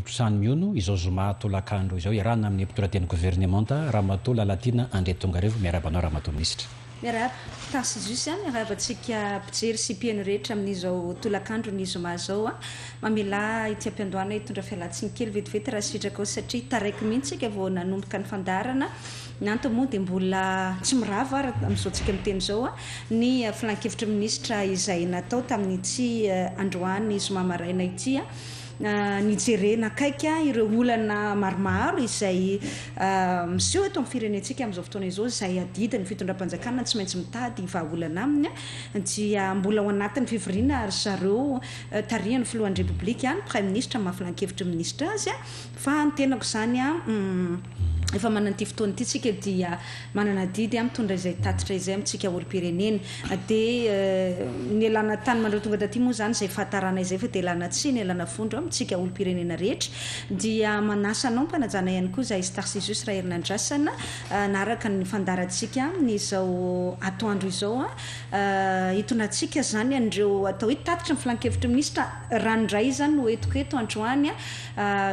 Trano mihono, izao zoma tolakandro izao, iarahana amin'ny mpitondra-tenin'ny governemanta, Ramatoa Lalatiana Andriatongarivo. Miarahaba anao Ramatoa Minisitra. Miarahaba, Tarsizius a, miarahaba antsika mpijery sy mpihaino rehetra amin'izao tolakandro ny zoma izao a. Mamelà ity am-piandohana hitondra fialantsiny kely vetivety raha sitrakao satria taraiky mihitsy isika vao nanomboka ny fandaharana. Ny antony moa dia mbola tsy mirava ary amin'izao tsika miteny izao ny filankevitry ny minisitra izay natao tamin'ity androany zoma maraina ity. Nijerena akaiky ireo olana maromaro izay miseho eto amin'ny firenentsika amin'izao fotoana izao izay adidin'ny fitondram-panjakana tsy maintsy mitady vahaolana aminy dia mbola ao anatin'ny fivoriana ry zareo tarihan'ny filohan'ny Repoblika, ny praiminisitra maha filankevitry ny minisitra azy fa ny tenako izany efa manana ity fotoana ity tsika dia manana adidy mitondra izay tatitra izay amintsika olom-pirenena. Dia nialana tany mandreo tonga taty moa izany izay fahatarana izay fa dia ialana tsiny ialana vondro amintsika olom-pirenena rehetra. Dia manasa anao mpanajana ihany koa izahay Starcisus Raherinandrasana hanaraka ny fandaharantsika amin'izao atoandro izao hitondrantsika izany an'ireo atao hoe tatitry ny filankevitry ny minisitra ranoray izany no entiko eto androany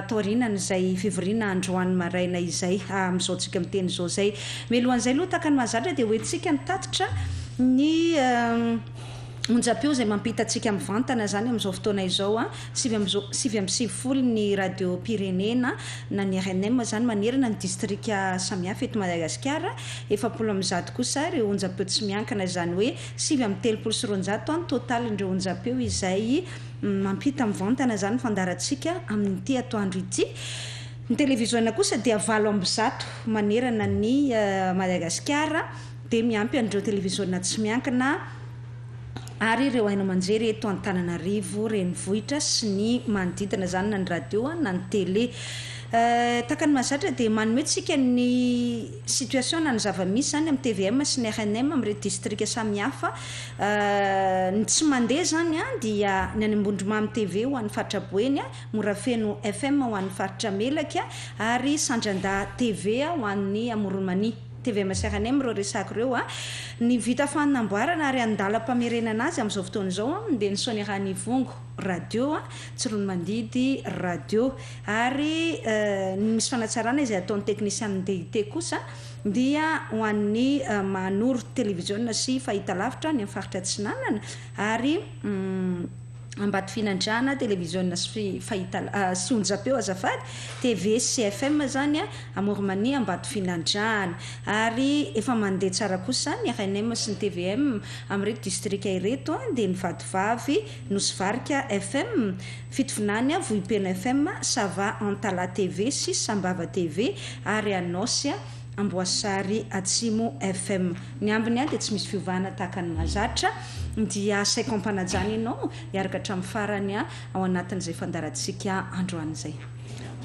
taorianan'izay fivoriana androany maraina izay amin'izao tsika miteny izao izay. Mialohan'izay aloha tahaka ny mahazatra dia hoentintsika ny tatitra ny onjam-peo izay mampita antsika mivantana izany amin'izao fotoana izao, 99 ny radiom-pirenena na ny rnm izany manerana ny distrika samihafa eto Madagasikara, 140 kosa ireo onjam-peo tsy miankina izany hoe 239 ny totalin'ireo onjam-peo izay Mampita mivantana izany ny fandaharantsika amin'ity atoandro ity. Ny televiziona kosa dia 108 manerana an'i Madagasikara, dia miampy an'ireo televiziona tsy miankina ary ireo haino aman-jery eto Antananarivo renivohitra sy ny manodidina izany na ny radio na ny tele. Tahaka ny mahazatra dia manome antsika ny situation na ny zava-misy izany amin'ny tvm sy ny rnm amin'ireto distrika samihafa. Ny tsy mandeha izany dia ny any Ambondromamy TV ho an'ny faritra Boeny, Morafeno FM ho an'ny faritra Melaky ary Sandrandahy TV ho an'ny Amoron'i Mania. Tvm sy rnm ireo resako ireo. Ny vita fanamboarana ary andalam-pamerenana azy amin'izao fotoana izao dia ny Soanierana-Ivongo Radio, Tsiroanomandidy Radio. Ary ny misy fanatsarana izay ataon'ny teknisianin'ny DIT kosa dia ho an'ny Mahanoro televiziona sy fahitalavitra any amin'ny faritra Atsinanana ary Ambatofinandrahana televiziona sy fahita sy onjam-peo azafady, TV sy FM izany Amoronmania Ambatofinandrahana. Ary efa mandeha tsara kosa ny rnm sy ny tvm amin'ireto distrika ireto dia ny Vatovavy, Nosy Varika FM, Fitovinany, Vohipeno FM, Sava Antalaha TV sy Sambava TV ary Anôsy, Amboasary Atsimo FM. Ny ambiny dia tsy misy fiovana tahaka ny mahazatra dia asaiko ampanajana ianao hiaraka hatramin'ny farany ao anatin'izay fandaharantsika androany izay.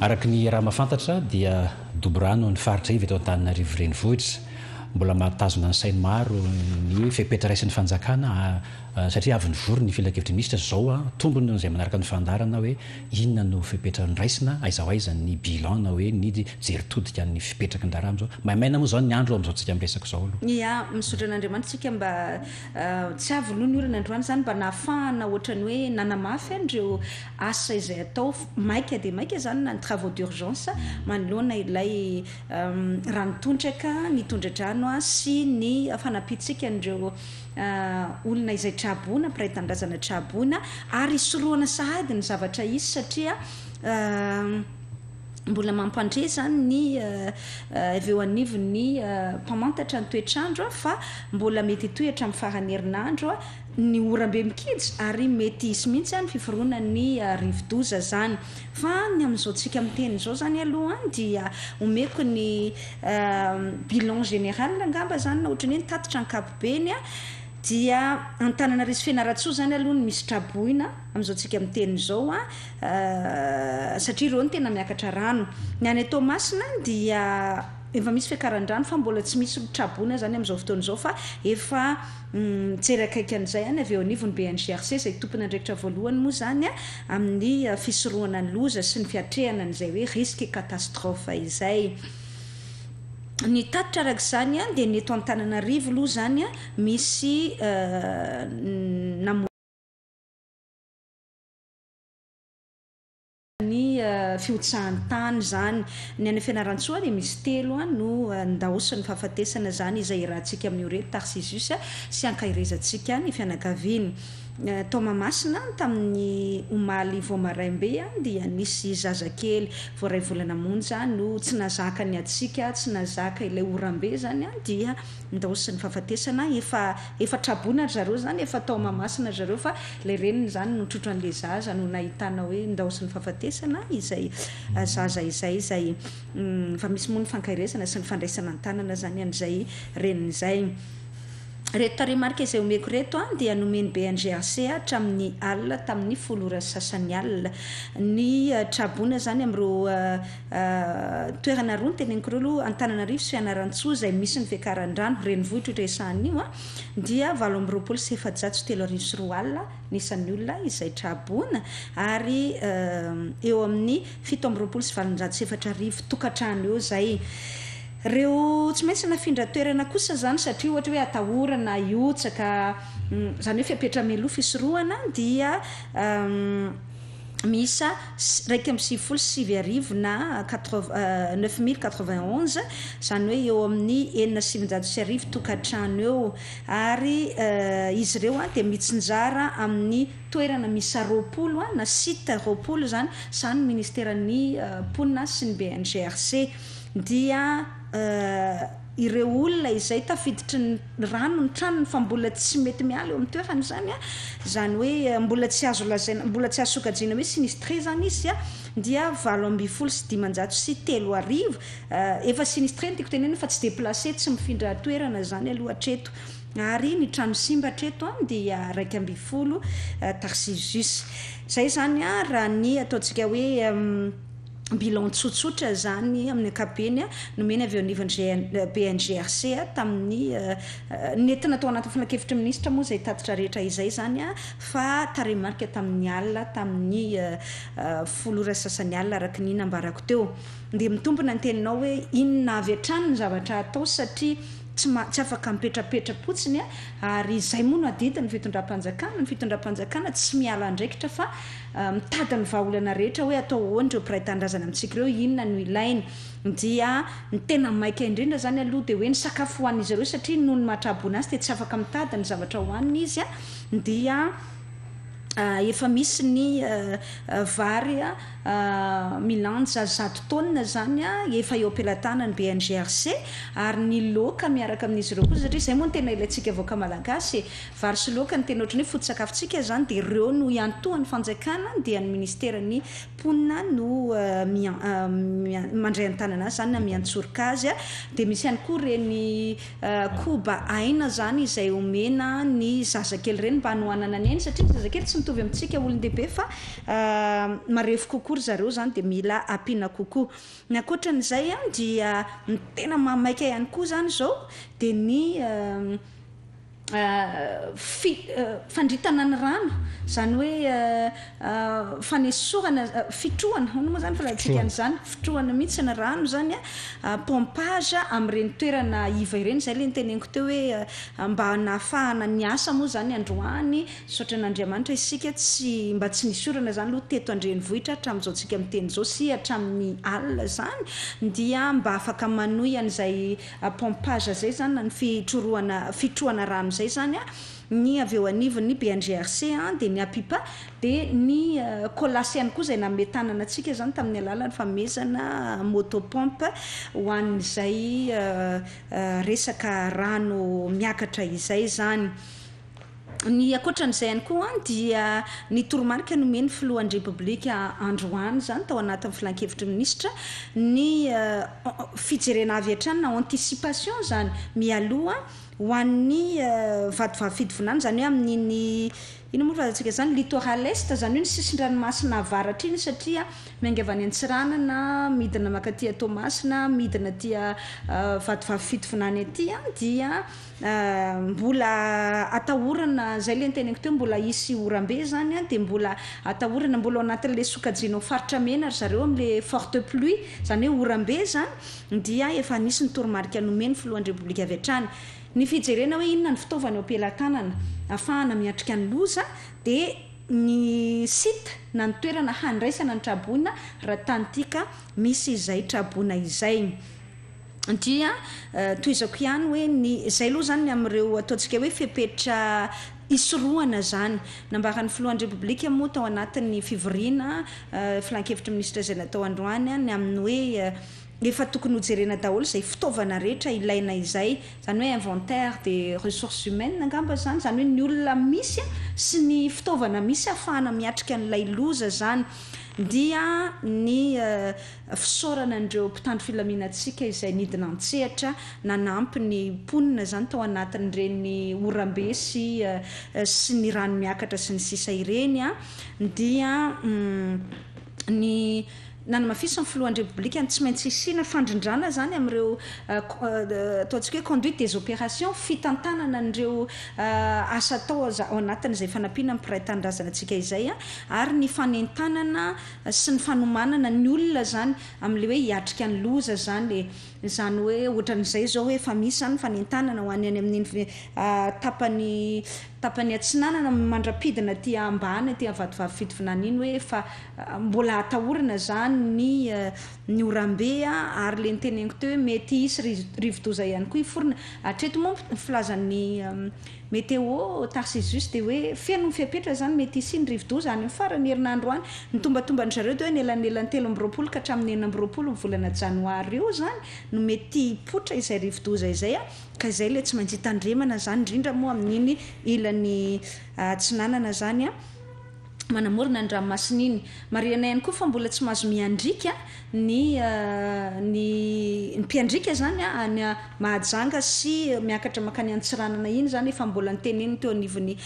Araka ny raha mahafantatra dia doborano ny faritra iva eto Antananarivo Renivohitra. Mbola mahatazona ny sain'ny maro ny fepetra raisin'ny fanjakana Satria avy nivory ny filankevitry ny minisitra izao an, tombony izay manaraka ny fandaharana hoe inona no fepetra noraisina, aiza ho aiza ny bilan na hoe ny jery todika ny fipetraky ny raharaha amin'izao. Maimaina moa izao ny andro amin'izao tsika miresaka izao aloha. Ia, misaotra an'Andriamanitra tsika mba tsy avy aloha ny orana androany izany mba nahafahana ohatran'ny hoe nanamafy an'ireo asa izay atao maika dia maika izany na ny travaux d'urgence manoloana ilay rano tondraka, ny tondra-drano sy ny fanampiantsika an'ireo olona izay tra-boina, mpiray tanindrazana tra-boina, ary hisorohana sahady ny zavatra hisy satria mbola mampandre izany ny avy eo anivon'ny mpamantatra ny toetr'andro fa mbola mety hitohy hatramin'ny faran'ny herinandro ny oram-be mikija ary mety hisy mihitsy ny fiforonan'ny rivo-doza izany. Fa ny amin'izao tsika miteny izao izany aloha dia omeko ny bilan général angamba izany na ohatran'ny hoe ny tatitra ankapobeny dia Antananarivo sy Fianarantsoa izany aloha no misy traboina amin'izao tsika miteny izao satria ireo no tena miakatra rano. Ny any Toamasina dia efa misy fiakaran-drano fa mbola tsy misy traboina izany amin'izao fotoana izao fa efa Mijery akaiky an'izay any avy eo anivon'ny BNGRC izay tompon'andraikitra voalohany moa izany amin'ny fisorohana ny loza sy ny fiatrehana an'izay hoe risque catastrophe izay. Ny tatitra araka izany dia ny eto Antananarivo aloha izany misy namoy. Ny fihotsahan'ny tany izany. Ny any Fianarantsoa dia misy telo no nindaosin'ny fahafatesana izany izay iarahantsika amin'io reto Tarcisius sy ankaherezantsika ny fianakaviany. Tao Mahamasina, tamin'ny omaly vao maraim-be dia nisy zazakely vao iray volana monja no tsy nahazaka ny hatsiaka, tsy nahazaka ilay oram-be izany dia nindaosin'ny fahafatesana. Efa efa traboina ry zareo izany, efa tao Mahamasina ry zareo fa ilay reniny izany no nitrotro an'ilay zaza no nahitana hoe nindaosin'ny fahafatesana izay zaza izay, izay efa misy moa ny fankaherezana sy ny fandraisana an-tanana izany an'izay reniny izay. Ireto tarehimarika izay omeko ireto dia nomen'ny BNGRC hatramin'ny alina tamin'ny folo ora sy sasany alina. Ny traboina izany amin'ireo toerana roa noteneniko ireo aloha, Antananarivo sy Fianarantsoa izay misy ny fiakaran-drano, renivohitra io resahana io, dia 3428 ny isan'ny olona izay traboina ary eo amin'ny 4827 tokantrano eo izay. Ireo tsy maintsy nafindra toerana kosa izany satria ohatra hoe atahorana hihotsaka, izany hoe fepetra mialoha fisorohana dia miisa 9991 na 9091, izany hoe eo amin'ny 1906 tokantrano eo ary izy ireo dia mitsinjara amin'ny toerana miisa 20 na site 20 izany, izany ny ministeran'ny mponina sy ny BNGRC. Dia ireo olona izay tafiditry ny rano ny tranony fa mbola tsy mety miala eo amin'ny toerany izany, izany hoe mbola tsy azo lazaina, mbola tsy azo sokajiana hoe sinistré izany izy dia 3018, efa sinistré no tiako tenenina fa tsy déplacé, tsy mifindra toerana izany aloha hatreto. Ary ny trano simba hatreto dia 11 Tarcisius. Izay izany raha ny ataontsika hoe bilan tsotsotra izany amin'ny ankapobeny nomena avy eo anivon'ny BNGRC tamin'ny nentina tao anatin'ny filankevitry ny minisitra moa izay tatitra rehetra izay izany fa tarehimarika tamin'ny alina tamin'ny folo ora sy sasany alina araka ny nambarako teo. Dia mitombina ny teninao hoe inona avy hatrany ny zavatra atao satria tsy tsy afaka mipetrapetra-potsiny ary izay moa no adidin'ny fitondram-panjakana, ny fitondram-panjakana tsy miala andraikitra fa mitady ny vahaolana rehetra hoe atao ahoana ireo mpiray tanindrazana amintsika ireo, inona no ilainy. Dia ny tena maika indrindra izany aloha dia hoe ny sakafo hohanin'izy ireo satria noho ny maha traboina azy dia tsy afaka mitady ny zavatra hohaniny izy dia efa misy ny vary milanja zato taonina izany efa eo am-pelatanan'ny BNGRC ary ny laoka miaraka amin'izy ireo koa satria izay moa no tena ilaintsika vahoaka malagasy e! Vary sy laoka no tena ohatran'ny hoe foto-tsakafontsika izany dia ireo no iantohan'ny fanjakana dia ny ministeran'ny mponina no mandray an-tanana azy izany na miantsoroka azy dia misy ihany koa ireny koba aina izany izay omena ny zazakely ireny mba hanohanana ny ainy satria ny zazakely tsy mitovy amintsika olon-dehibe fa marefo kokoa ry zareo izany dia mila ampiana kokoa. Ny ankoatran'izay dia ny tena mahamaika ihany koa izany izao dia ny fi, fandritana ny rano, izany hoe fanesorana, fitrohana, ahoana moa izany filazantsika an'izany, fitrohana mihitsy ny rano izany, pompage amin'ireny toerana iva ireny, izay ilay noteneniko teo hoe mba nahafahana niasa moa izany androany, misaotra an'Andriamanitra isika tsy mba tsy nisy orana izany aloha teto an-drenivohitra hatramin'izao tsika miteny izao sy hatramin'ny alina izany dia mba afaka manohy an'izay pompage zay zany na ny fitrorohana fitrohana rano zay zany a, ny avy eo anivon'ny BNGRC a, dia ny APIPA, dia ny Colas ihany koa izay nanome tanana antsika zany tamin'ny alalan'ny fanomezana moto pompe ho an'izay resaka rano miakatra izay zany. Ny ankoatran'izay ihany koa dia ny toromarika nomen'ny filohan'ny Repoblika androany izany tao anatin'ny filankevitry ny minisitra ny fijerena avy hatrany na anticipation izany mialoha ho an'ny vatovavy fitovinany izany hoe amin'iny inona moa filazantsika izany littoral est izany hoe ny sisin-dranomasina avaratra iny satria miainga avy any Antsiranana midina mankaty Toamasina midina aty Vatovavy Fitovinany aty dia Mbola atahorana, zay le noteneniko teo, mbola hisy oram-be zany an, dia mbola atahorana, mbola ao anatin'le sokajiana ho faritra mena ry zareo amin'le forte pluie, zany hoe oram-be zany, dia efa nisy ny toromarika nomen'ny filohan'ny Repoblika avy hatrany. Ny fijerena hoe inona ny fitaovana eo am-pelatanana ahafahana miatrika ny loza dia. ny site na ny toerana handraisana ny traboina raha tany ity ka misy izay traboina izay. Dia tohizako ihany hoe ny, izay aloha izany ny amin'ireo ataontsika hoe fepetra hisorohana izany. Nambaran'ny Filohan'ny Repoblika moa tao anatin'ny fivoriana filankevitry ny minisitra izay natao androany ny amin'ny hoe efa tokony hojerena daholo izay fitaovana rehetra ilaina izay, izany hoe inventaire des ressources humaines angamba izany, izany hoe ny olona misy sy ny fitaovana misy ahafahana miatrika an'ilay loza izany. Dia ny fisaorana an'ireo mpitandro filaminantsika izay nidina an-tsehatra nanampy ny mponina izany tao anatin'ireny oram-be sy sy ny rano miakatra sy ny sisa ireny dia ny nanamafisin'ny filohan'ny Repoblika ny tsy maintsy hisiana fandrindrana izany amin'ireo ataontsika hoe conduite des opérations, fitantanana an'ireo asa atao ao anatin'izay fanampiana ny mpiray tanindrazana antsika izay ary ny fanentanana sy ny fanomanana ny olona izany amin'ilay hoe hiatrika ny loza izany e! Izany hoe ohatran'izay izao hoe efa misy izany ny fanentanana ho an'ny any amin'iny tapany tapany atsinanana mandra-pidina aty ambany aty Vatovavy Fitovinany iny hoe efa mbola atahorana izany ny ny oram-be ary ilay noteneniko teo hoe mety hisy rivodoza ihany koa hiforona. Hatreto moa ny filazan'ny Météo Tarcisius dia hoe feno ny fepetra izany mety hisian'ny rivodoza any amin'ny faran'ny herinandro any. Ny tombantomban-dry zareo dia hoe ny elanelan'ny 23 ka hatramin'ny 26 ny volana janoary eo izany no mety hipoitra izay rivodoza izay ka izay ilay tsy maintsy hitandremana izany indrindra moa amin'iny ilany atsinanana izany manamorona ny ranomasina iny. Marihana ihany koa fa mbola tsy mahazo miandriaka ny ny mpiandriaka izany any Mahajanga sy miakatra mankany Antsiranana iny izany efa mbola noteneniny teo anivon'ny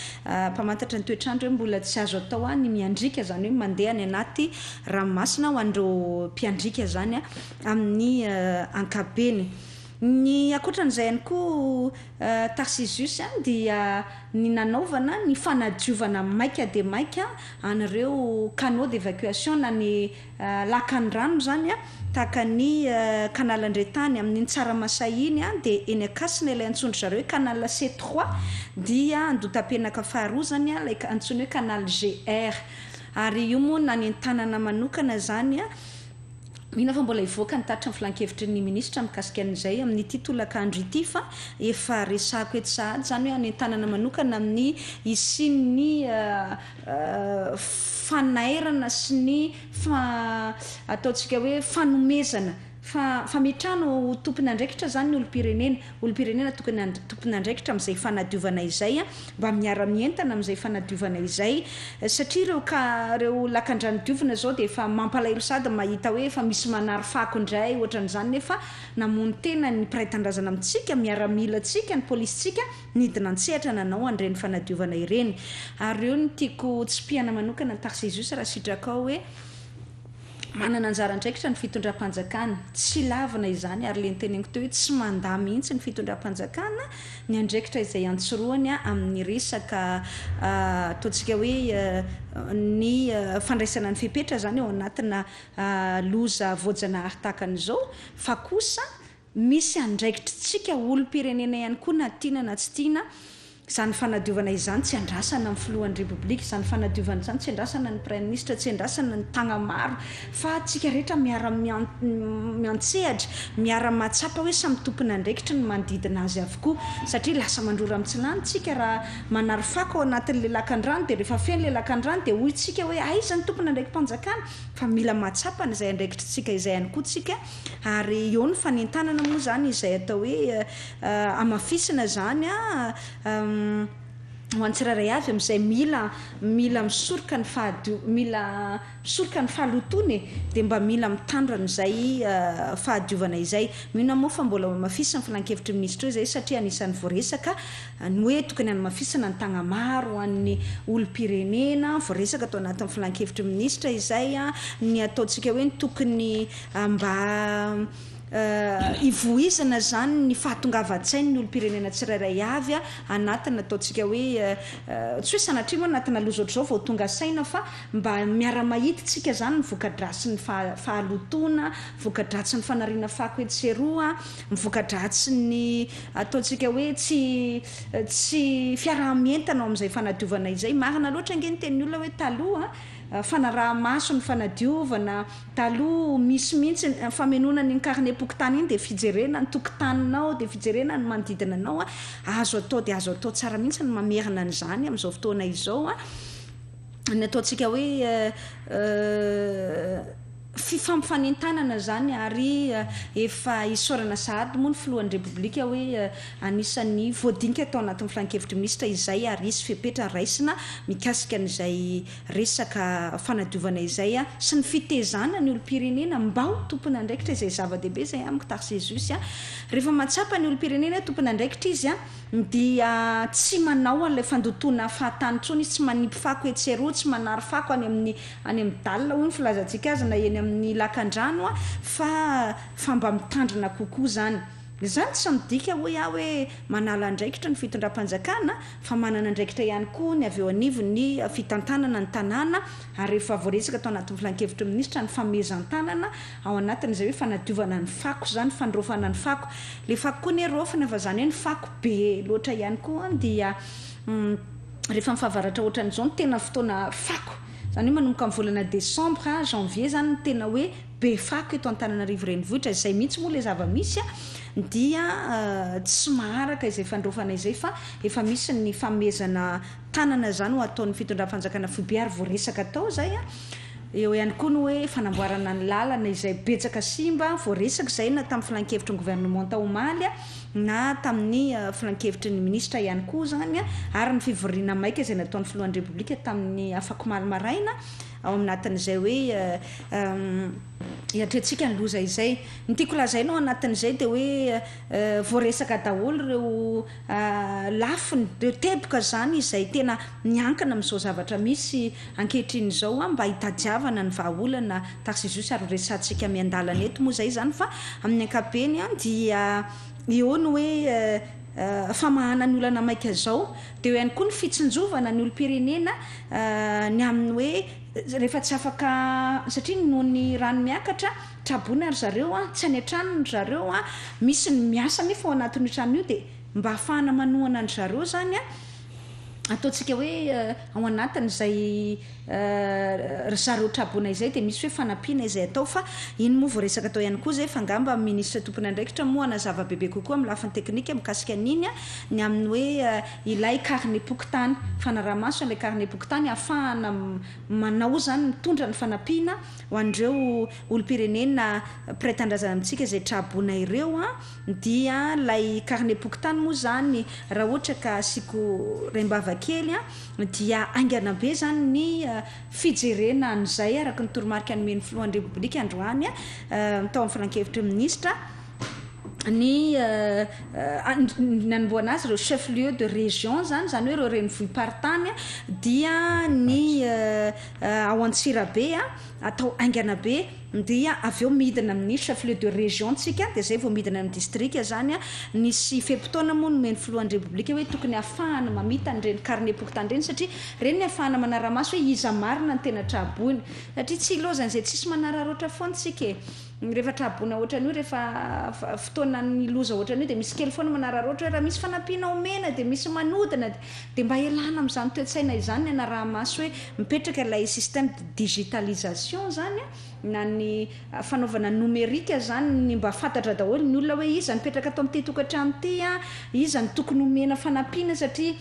mpamantatra ny toetr'andro hoe mbola tsy azo atao ny miandriaka izany hoe mandeha any anaty ranomasina ho an'ireo mpiandriaka izany amin'ny ankapobeny. Ny ankoatran'izay ihany koa Tarcisius dia ny nanaovana ny fanadiovana maika dia maika an'ireo canaux d'évacuation na ny lakan-drano izany tahaka ny canal Andretany amin'iny Tsaramasay iny dia eny Ankasina ilay antsoin-dry zareo hoe canal C trois dia Andotapenaka faharoa izany ilay antsoiny hoe canal GR ary io moa nanentanana manokana izany Mino aho fa mbola hivoaka ny tatitry ny filankevitry ny minisitra mikasika an'izay amin'ity tolakandro ity fa efa resahako eto sahady izany hoe hanentanana manokana amin'ny hisian'ny fanairana sy ny ataontsika hoe fanomezana fametrahana ho tompon'andraikitra izany ny olom-pirenena. Olom-pirenena tokony tompon'andraikitra amin'izay fanadiovana izay mba miara-mientana amin'izay fanadiovana izay satria ireo ka ireo lakandrano diovina izao dia efa mampalahelo sady mahita hoe efa misy manary fako indray ohatran'izany nefa namono tena ny mpiray tanindrazana amintsika, miaramilantsika, ny polisintsika nidina an-tsehatra nanao an'ireny fanadiovana ireny. Ary eo no tiako tsipihana manokana Tarcisius raha sitrakao hoe Manana anjara andraikitra ny fitondram-panjakana, tsy lavina izany ary ilay noteneniko teo hoe tsy mandà mihitsy ny fitondram-panjakana ny andraikitra izay antsorohany amin'ny resaka ataontsika hoe ny fandraisana ny fepetra izany ao anatina loza voajanahary tahaka an'izao fa kosa Misy andraikitritsika olom-pirenena ihany koa na tiana na tsy tiana, izany fanadiovana izany tsy andrasana ny filohan'ny Repoblika, izany fanadiovana izany tsy andrasana ny Praiminisitra, tsy andrasana ny Tagnamaro fa tsika rehetra miara-miantsehatra, miara-mahatsapa hoe samy tompon'andraikitry ny manodidina azy avokoa satria lasa mandrora mitsilany tsika raha manary fako ao anatin'ilay lakandrano dia rehefa feno ilay lakandrano dia hoy tsika hoe aiza ny tompon'andraiki-panjakana fa mila mahatsapa an'izay andraikitritsika izay ihany koa tsika Ary eo ny fanentanana moa izany izay atao hoe hamafisina izany ho an'ny tsirairay avy amin'izay mila mila misoroka ny fahadio mila misoroka ny fahalotoana e! dia mba mila mitandro an'izay fahadiovana izay. Mino aho moa fa mbola ho hamafisin'ny filankevitry ny minisitra eo izay satria anisan'ny voaresaka ny hoe tokony hanamafisana ny tagnamaro ho an'ny olom-pirenena, voaresaka tao anatin'ny filankevitry ny minisitra izay, ny ataontsika hoe ny tokony mba. Ivoizana izany ny fahatongavan-tsain'ny olom-pirenena tsirairay avy anatina ataontsika hoe, tsy hoe sanatria moa anatina loza ohatr'izao vao tonga saina fa mba miara-mahita isika izany ny voka-dratsin'ny fahalotoana, voka-dratsin'ny fanariana fako etsy sy eroa, ny voka-dratsin'ny ataontsika hoe tsy tsy fiaraha-mientana ao amin'izay fanadiovana izay. Marina loatra ange ny tenin'ny olona hoe taloha fanaraha-maso ny fanadiovana, Taloha misy mihitsy ny famenoana an'iny carnet-pokontany iny dia fijerena ny tokotaninao dia fijerena ny manodidina anao a, azo atao dia azo atao tsara mihitsy ny mamerina an'izany amin'izao fotoana izao a, ny ataontsika hoe fifampifanentanana izany ary efa isaorana sahady moa ny filohan'ny Repoblika hoe anisan'ny voadinika tao anatin'ny filankevitry ny minisitra izay ary hisy fepetra raisina mikasika an'izay resaka fanadiovana izay sy ny fitezana ny olom-pirenena mba ho tompon'andraikitra izay zava-dehibe izay amiko Tarcisius a! Rehefa mahatsapa ny olom-pirenena hoe tompon'andraikitra izy a dia tsy manao an'ilay fandotoana fahatany intsony izy, tsy manipy fako etsy sy eroa, tsy manary fako any amin'ny any amin'ny dalle hoy ny filazantsika azy na eny amin'ny lakan-drano a fa fa mba mitandrina kokoa izany. Izany tsy midika hoy aho hoe manala andraikitra ny fitondram-panjakana fa manana andraikitra ihany koa ny avy eo anivon'ny fitantanana ny tanàna ary efa voaresaka tao anatin'ny filankevitry ny minisitra ny famehezan-tanana ao anatin'izay hoe fanadiovana ny fako izany, fandraofana ny fako. Ilay fako koa anie raofina fa izany hoe ny fako be loatra ihany koa dia rehefa ny fahavaratra ohatran'izao no tena fotoana fako, izany hoe manomboka amin'ny volana desambra, janvier izany no tena hoe be fako eto Antananarivo renivohitra, izay mihitsy moa ilay zava-misy dia tsy maharaka izay fandraofana izay fa efa misy ny fanomezana tanana izany ho ataon'ny fitondram-panjakana foibe ary voaresaka tao izay, eo ihany koa ny hoe fanamboarana ny lalana izay betsaka simba, voaresaka izay na tamin'ny filankevitry ny governemanta omaly na tamin'ny filankevitry ny minisitra ihany koa izany ary ny fivoriana maika izay nataon'ny filohan'ny Repoblika tamin'ny afakomaly maraina. ao anatin'izay hoe hiatrehantsika ny loza izay. Ny tiako lazaina ao anatin'izay dia hoe voaresaka daholo ireo lafiny, ireo teboka izany izay tena miankina amin'izao zavatra misy ankehitriny izao mba hitadiavana ny vahaolana Tarcisius ary ho resahantsika miandalana eto moa izay izany fa amin'ny ankapobeny dia eo ny hoe famahana ny olana maika izao dia eo ihany koa ny fitsinjovana ny olom-pirenena ny amin'ny hoe rehefa tsy afaka satria noho ny rano miakatra, traboina ry zareo an, tsy any an-tranony ry zareo an, misy ny miasa nefa ao anatin'io trano io dia mba ahafahana manohana an-dry zareo izany an, ataontsika hoe ao anatin'izay ry zareo traboina izay dia misy hoe fanampiana izay atao fa iny moa voaresaka tao ihany koa izay fa angamba minisitra tompon'andraikitra moa hanazava bebe kokoa amin'ny lafiny teknika mikasika an'iny ny amin'ny hoe ilay karnem-pokontany, fanaraha-maso an'ilay karnem-pokontany ahafahana manao izany mitondra ny fanampiana ho an'ireo olom-pirenena mpiray tanindrazana amintsika izay tra-boina ireo dia ilay karnem-pokontany moa izany raha ohatra ka asiako raim-bava kely dia haingana be izany ny fijerena an'izay araka ny toromarika nomen'ny filohan'ny Repoblika androany tao amin'ny filankevitry ny minisitra ny nanombohana azy ireo chef lieu de région izany, izany hoe ireo renivohi-paritany dia ny ao Antsirabe atao haingana be dia avy eo midina amin'ny chef lieu de région tsika dia izay vao midina amin'ny distrika izany, nisy fe-potoana moa nomen'ny filohan'ny Repoblika hoe tokony hahafahana mamita an'ireny karnem-pokontany ireny satria ireny ny hahafahana manara-maso hoe iza marina no tena tra-boina satria tsy ilaozan'izay tsisy manararaotra foana isika e. Rehefa traboina ohatran'io, rehefa fotoanan'ny loza ohatran'io dia misy kely foana manararaotra hoe raha misy fanampiana omena dia misy manodina dia mba ialana amin'izany toe-tsaina izany ny anaraha-maso hoe mipetraka ilay système de digitalisation izany na ny fanaovana nomerika izany ny mba fantatra daholo ny olona hoe iza nipetraka ato amin'ity tokantrano ity, iza no tokony omena fanampiana satria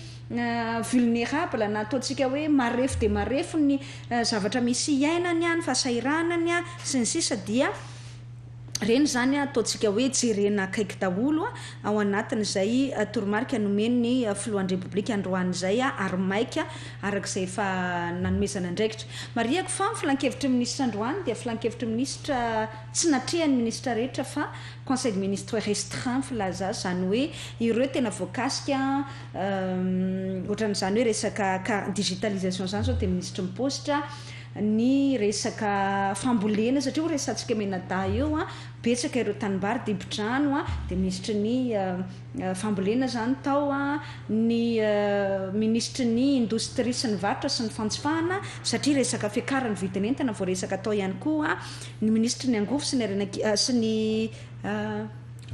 vulnerable na ataontsika hoe marefo dia marefo ny zavatra misy iainany, ny fahasahiranany sy ny sisa dia ireny izany ataontsika hoe jerena akaiky daholo ao anatin'izay toromarika nomen'ny filohan'ny Repoblika androany izay ary maika araka izay efa nanomezana andraikitra. Marihako fa ny filankevitry ny minisitra androany dia filankevitry ny minisitra tsy natrehan'ny minisitra rehetra fa conseil de ministre restreint filaza azy, izany hoe ireo tena voakasika Ohatran'izany hoe resaka digitalisation izany izao dia minisitry ny paositra, ny resaka fambolena satria ho resahantsika mianadahy eo an, betsaka ireo tanimbary dibo-drano an, dia minisitry ny fambolena izany tao an, ny minisitry ny indostria sy ny varotra sy ny fanjifahana satria resaka fiakaran'ny vidin'entana voaresaka tao ihany koa, ny minisitry ny angovo sy ny harena sy ny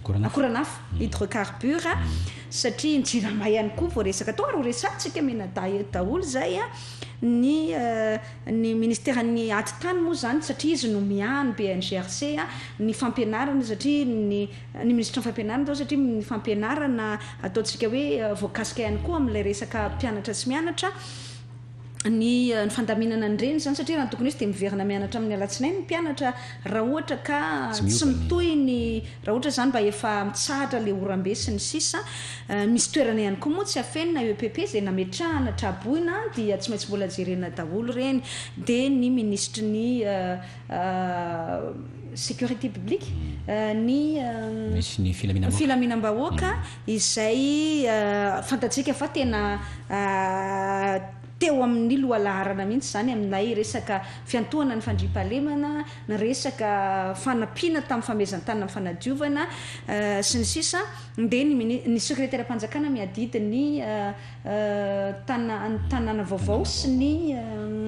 akoranafo, hydrocarbures, satria ny jirama ihany koa voaresaka tao ary ho resahantsika mianadahy eto daholo izay an, ny ny ministeran'ny atitany moa izany satria izy no miahy ny BNGRC, ny fampianarana satria ny ny minisitry ny fampianarana izao satria ny fampianarana ataontsika hoe voakasika ihany koa amin'ilay resaka mpianatra tsy mianatra, ny ny fandaminana an'ireny izany satria raha ny tokony ho izy dia miverina mianatra amin'ny alatsinainy ny mpianatra raha ohatra ka tsy mitohy ny raha ohatra izany mba efa mitsahatra ilay oram-be sy ny sisa. Misy toerana ihany koa moa tsy afenina EPP izay nametrahana traboina dia tsy maintsy mbola jerena daholo ireny. Dia ny minisitry ny sécurité publique, ny Misy ny filaminam-bahoaka. filaminam-bahoaka izay fantatsika fa tena teo amin'ny lohalaharana mihitsy izany amin'ilay resaka fiantohana ny fandriampahalemana, ny resaka fanampiana tamin'ny famehezan-tanana amin'ny fanadiovana sy ny sisa Dia ny mini- ny sekreteram-panjakana miadidy ny Tana, tanàna vaovao sy ny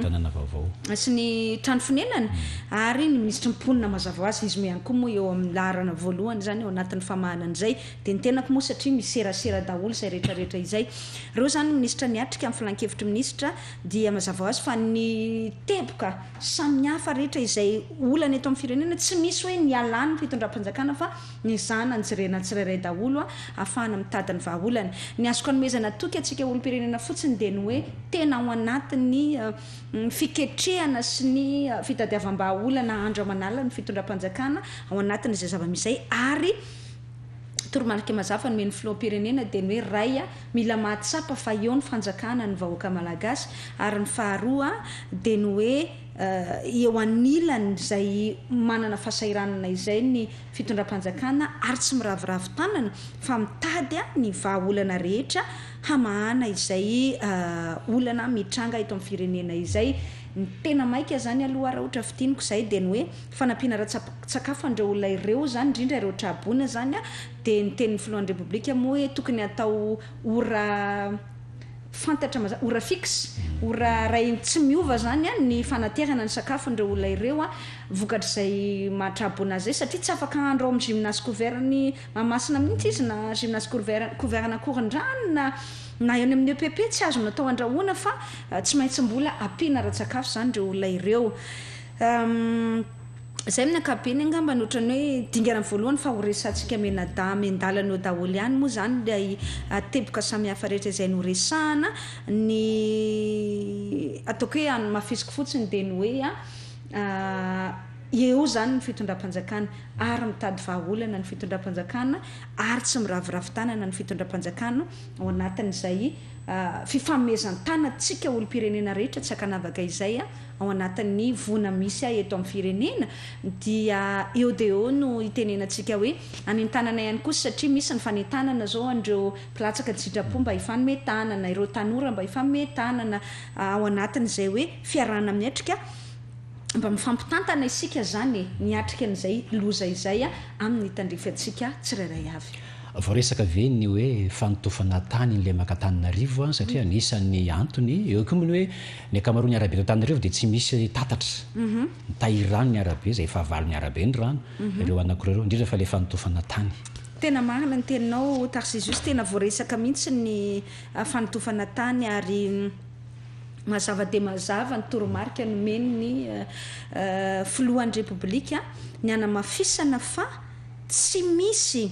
Tanàna vaovao. sy ny trano fonenana ary ny minisitry ny mponina mazava ho azy izy moa ihany koa moa eo amin'ny laharana voalohany izany ao anatin'ny famahana an'izay dia ny tenako moa satria miserasera daholo izay rehetra rehetra izay. Ireo izany ny minisitra niatrika amin'ny filankevitry minisitra dia mazava ho azy fa ny teboka samihafa rehetra izay olana eto amin'ny firenena tsy misy hoe nialany fitondram-panjakana fa Nezahana nojerena tsirairay daholo ahafahana mitady ny vahaolana. Ny azoko anomezana toky antsika olom-pirenena fotsiny dia ny hoe tena ao anatin'ny fiketrehana sy ny fitadiavam-bahaolana andro aman'alina ny fitondram-panjakana ao anatin'izay zava-misy izay ary toromarika mazava nomen'ny filoham-pirenena dia ny hoe ray mila mahatsapa fa eo ny fanjakana ny vahoaka malagasy ary ny faharoa dia ny hoe eo anilan'izay manana fahasahiranana izay ny fitondram-panjakana ary tsy miraviravy tanana fa mitady ny vahaolana rehetra hamahana izay olana mitranga eto amin'ny firenena izay. Ny tena maika izany aloha raha ohatra fintiniko izay dia ny hoe fanampiana ara-tsakafo an'ireo olona ireo izany indrindra ireo tra-boina izany dia ny tenin'ny filohan'ny Repoblika moa hoe tokony hatao ora fantatra mazava, ora fixe, ora iray tsy miova izany ny fanaterana ny sakafon'ireo olona ireo vokatr'izay maha-traboina azy izay satria tsy afaka hahandro ao amin'ny gymnase couvert-n'i Mahamasina mihitsy izy na gymnase couvert couvert an'Ankorondrano na na eny amin'ny EPP tsy azony atao andrahoana fa tsy maintsy mbola ampiana ara-tsakafo izany ireo olona ireo. Izay amin'ny ankapobeny angamba no ohatran'ny hoe dingana voalohany fa ho resahantsika mianadahy miandalana eo daholo ihany moa izany ilay teboka samihafa rehetra izay noresahana. Ny ataoko hoe hamafisiko fotsiny dia ny hoe eo izany ny fitondram-panjakana ary mitady vahaolana ny fitondram-panjakana ary tsy miraviravy tanana ny fitondram-panjakana ao anatin'izay fifanomezan-tanantsika olom-pirenena rehetra tsy ankanavaka izay. ao anatin'ny voina misy eto amin'ny firenena dia eo dia eo no itenenantsika hoe anentanana ihany koa satria misy ny fanentanana izao an'ireo mpilatsaka an-tsitrapo mba hifanome tanana, ireo tanora mba hifanome tanana ao anatin'izay hoe fiarahana miatrika mba mifampitantana isika izany e, miatrika an'izay loza izay amin'ny tandrify antsika tsirairay avy. Voaresaka ve ny hoe fanotofana tany ny lemaka Antananarivo satria anisan'ny antony, eo koa moa ny hoe ny ankamaroan'ny arabe eto Antananarivo dia tsy misy tatatra, mitahiry rano ny arabe, izay fahavalon'ny arabe ny rano, ireo anankiroa ireo, indrindra fa ilay fanotofana tany. Tena marina ny teninao Tarcisius, tena voaresaka mihitsy ny fanotofana tany ary mazava dia mazava ny toromarika nomen'ny filohan'ny Repoblika ny hanamafisana fa Tsy misy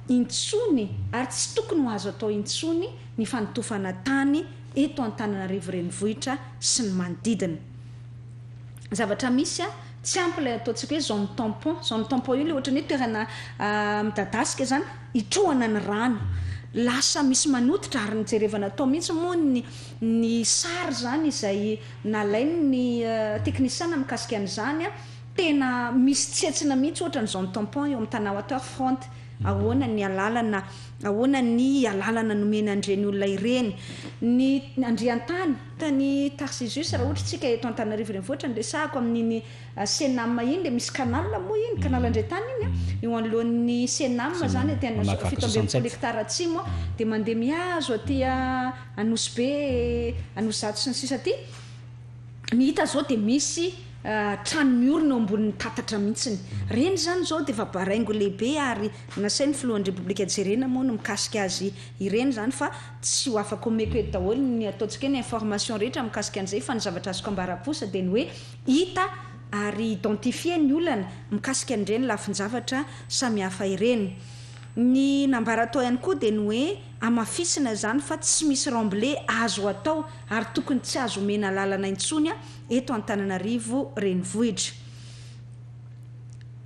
intsony ary tsy tokony ho azo atao intsony ny fanotofana tany eto Antananarivo Renivohitra sy ny manodidina. Zavatra misy, tsy ampy ilay ataontsika hoe zone tampon. Zone tampon io ilay ohatran'ny hoe toerana midadasika izany hitrohana ny rano. Lasa misy manototra ary nojerevana tao mihitsy moa ny ny sary izany izay nalain'ny teknisiana mikasika an'izany. Tena misy tsetsina mihitsy ohatra ny zone tampon eo amin'ny Tana Water Front. Ahoana ny alalana, ahoana ny alalana nomena an'ireny olona ireny. Ny andriantany, tany Tarsizus raha ohatra isika eto Antananarivo renivohitra no resahako amin'iny Cenam iny dia misy canal moa iny, canal andriantany iny an, eo anoloan'ny Cenam izany aty 67 hectares atsimo dia mandeha mihazo aty Anosibe, Anosizato sy ny sisa aty. Ny hita izao dia misy trano miorina eo ambonin'ny tatatra mihitsiny. Ireny izany izao dia efa baraingo lehibe ary nasain'ny filohan'ny Repoblika jerena moa ny mikasika azy ireny izany fa tsy ho afaka omeko eto daholo ny ataontsika hoe ny information rehetra mikasika an'izay fa ny zavatra azoko ambara kosa dia ny hoe hita ary identifier ny olana mikasika an'ireny lafin-javatra samihafa ireny. Ny nambara tao ihany koa dia ny hoe hamafisina izany fa tsy misy remblai azo atao ary tokony tsy azo omena alalana intsony eto Antananarivo renivohitra.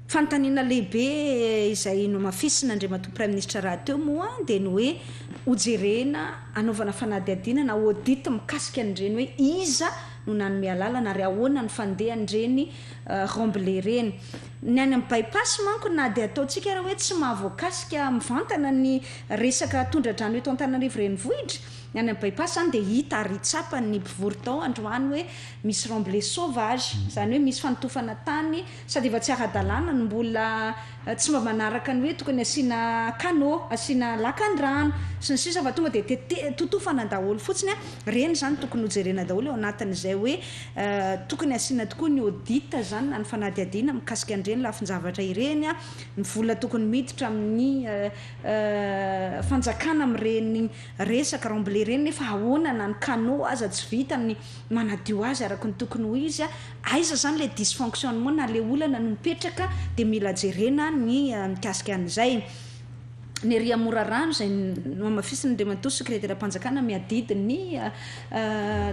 Fanontaniana lehibe izay nohamafisin' Andriamatoa Praiminisitra rahateo moa dia ny hoe hojerena hanaovana fanadihadiana na audit mikasika an'ireny hoe iza no nanome alalana ary ahoana ny fandehan'ireny remblai ireny. Ny any amin'ny by-pass manko na dia ataontsika ary hoe tsy mahavoakasika mivantana ny resaka tondra-drano eto Antananarivo renivohitra, Ny any amin'ny by-pass izany dia hita ary tsapan'ny mpivory tao androany hoe misy remblai sauvage, izany hoe misy fanotofana tany sady efa tsy ara-dalàna no mbola tsy mba manaraka ny hoe tokony asiana canaux, asiana lakan-drano, sy ny sisa fa tonga dia tete- totofana daholo fotsiny. Ireny izany tokony hojerena daholo ao anatin'izay hoe tokony asiana tokoa ny audit izany na ny fanadihadiana mikasika an'ireny lafin-javatra ireny, ny vola tokony miditra amin'ny fanjakana amin'ireny Resaka remblai ireny nefa ahoana na ny canaux aza tsy vita ny manadio azy araka ny tokony ho izy, aiza zany le dysfonctionnement na le olana no mipetraka dia mila jerena ny mikasika an'izay. Ny ery Morarano izay nohamafisin'ny Andriamatoa Sekreteram-panjakana miadidy ny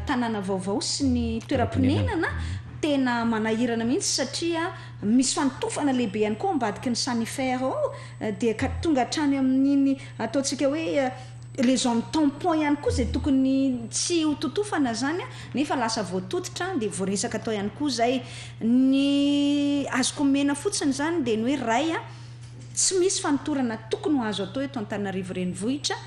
tanàna vaovao sy ny toeram-ponenana, tena manahirana mihitsy satria misy fanotofana lehibe ihany koa ambadiky ny Sanifer ao dia ka tonga hatrany amin'iny Ataontsika hoe les zones tampon ihany koa izay tokony tsy ho totofana izany nefa lasa voatototra dia voaresaka tao ihany koa izay. Ny azoko omena fotsiny izany dia ny hoe iray, tsy misy fanotorana tokony ho azo atao eto Antananarivo Renivohitra,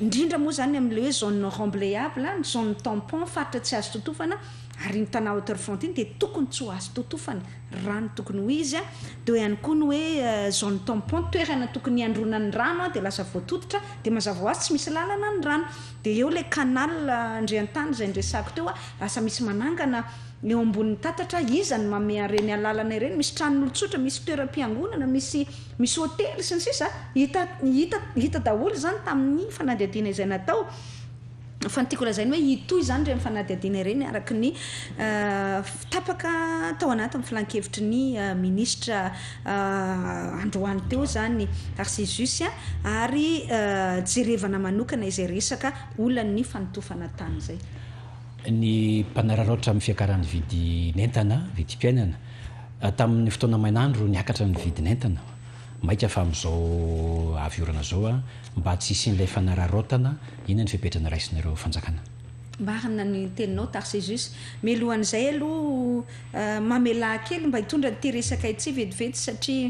indrindra moa izany amin'ilay hoe zone non remblayable, ny zone tampon, faritra tsy azo totofana, ary iny Tana Water Front iny dia tokony tsy ho azo totofana raha ny tokony ho izy, dia eo ihany koa ny hoe zone tampon, toerana tokony hiandronan'ny rano dia lasa voatototra, dia mazava ho azy tsy misy lalana ny rano, dia eo ilay canal Andriantany izay niresahako teo, lasa misy manangana eo ambonin'ny tatatra, iza no manome an'ireny alalana ireny, misy tranon'olon-tsotra, misy toeram-piangonana, misy misy hotely sy ny sisa, hita hita hita daholo izany tamin'ny fanadihadiana izay natao. Fa ny tiako lazaina hoe hitohy izany ireny fanadihadiana ireny araka ny tapaka tao anatin'ny filankevitry ny minisitra androany teo izany Tarcisius ary jerevana manokana izay resaka olan'ny fanotofana tany izay. Ny mpanararaotra amin'ny fiakaran'ny vidin'entana, vidim-piainana. Tamin'ny fotoana main'andro niakatra ny vidin'entana, mainka fa amin'izao avy orana izao Mba tsy hisian'ilay fanararaotana, inona ny fepetra noraisinareo fanjakana? Marina ny teninao Tarcisius. Mialohan'izay aloha mamelà kely mba hitondra an'ity resaka ity vetivety satria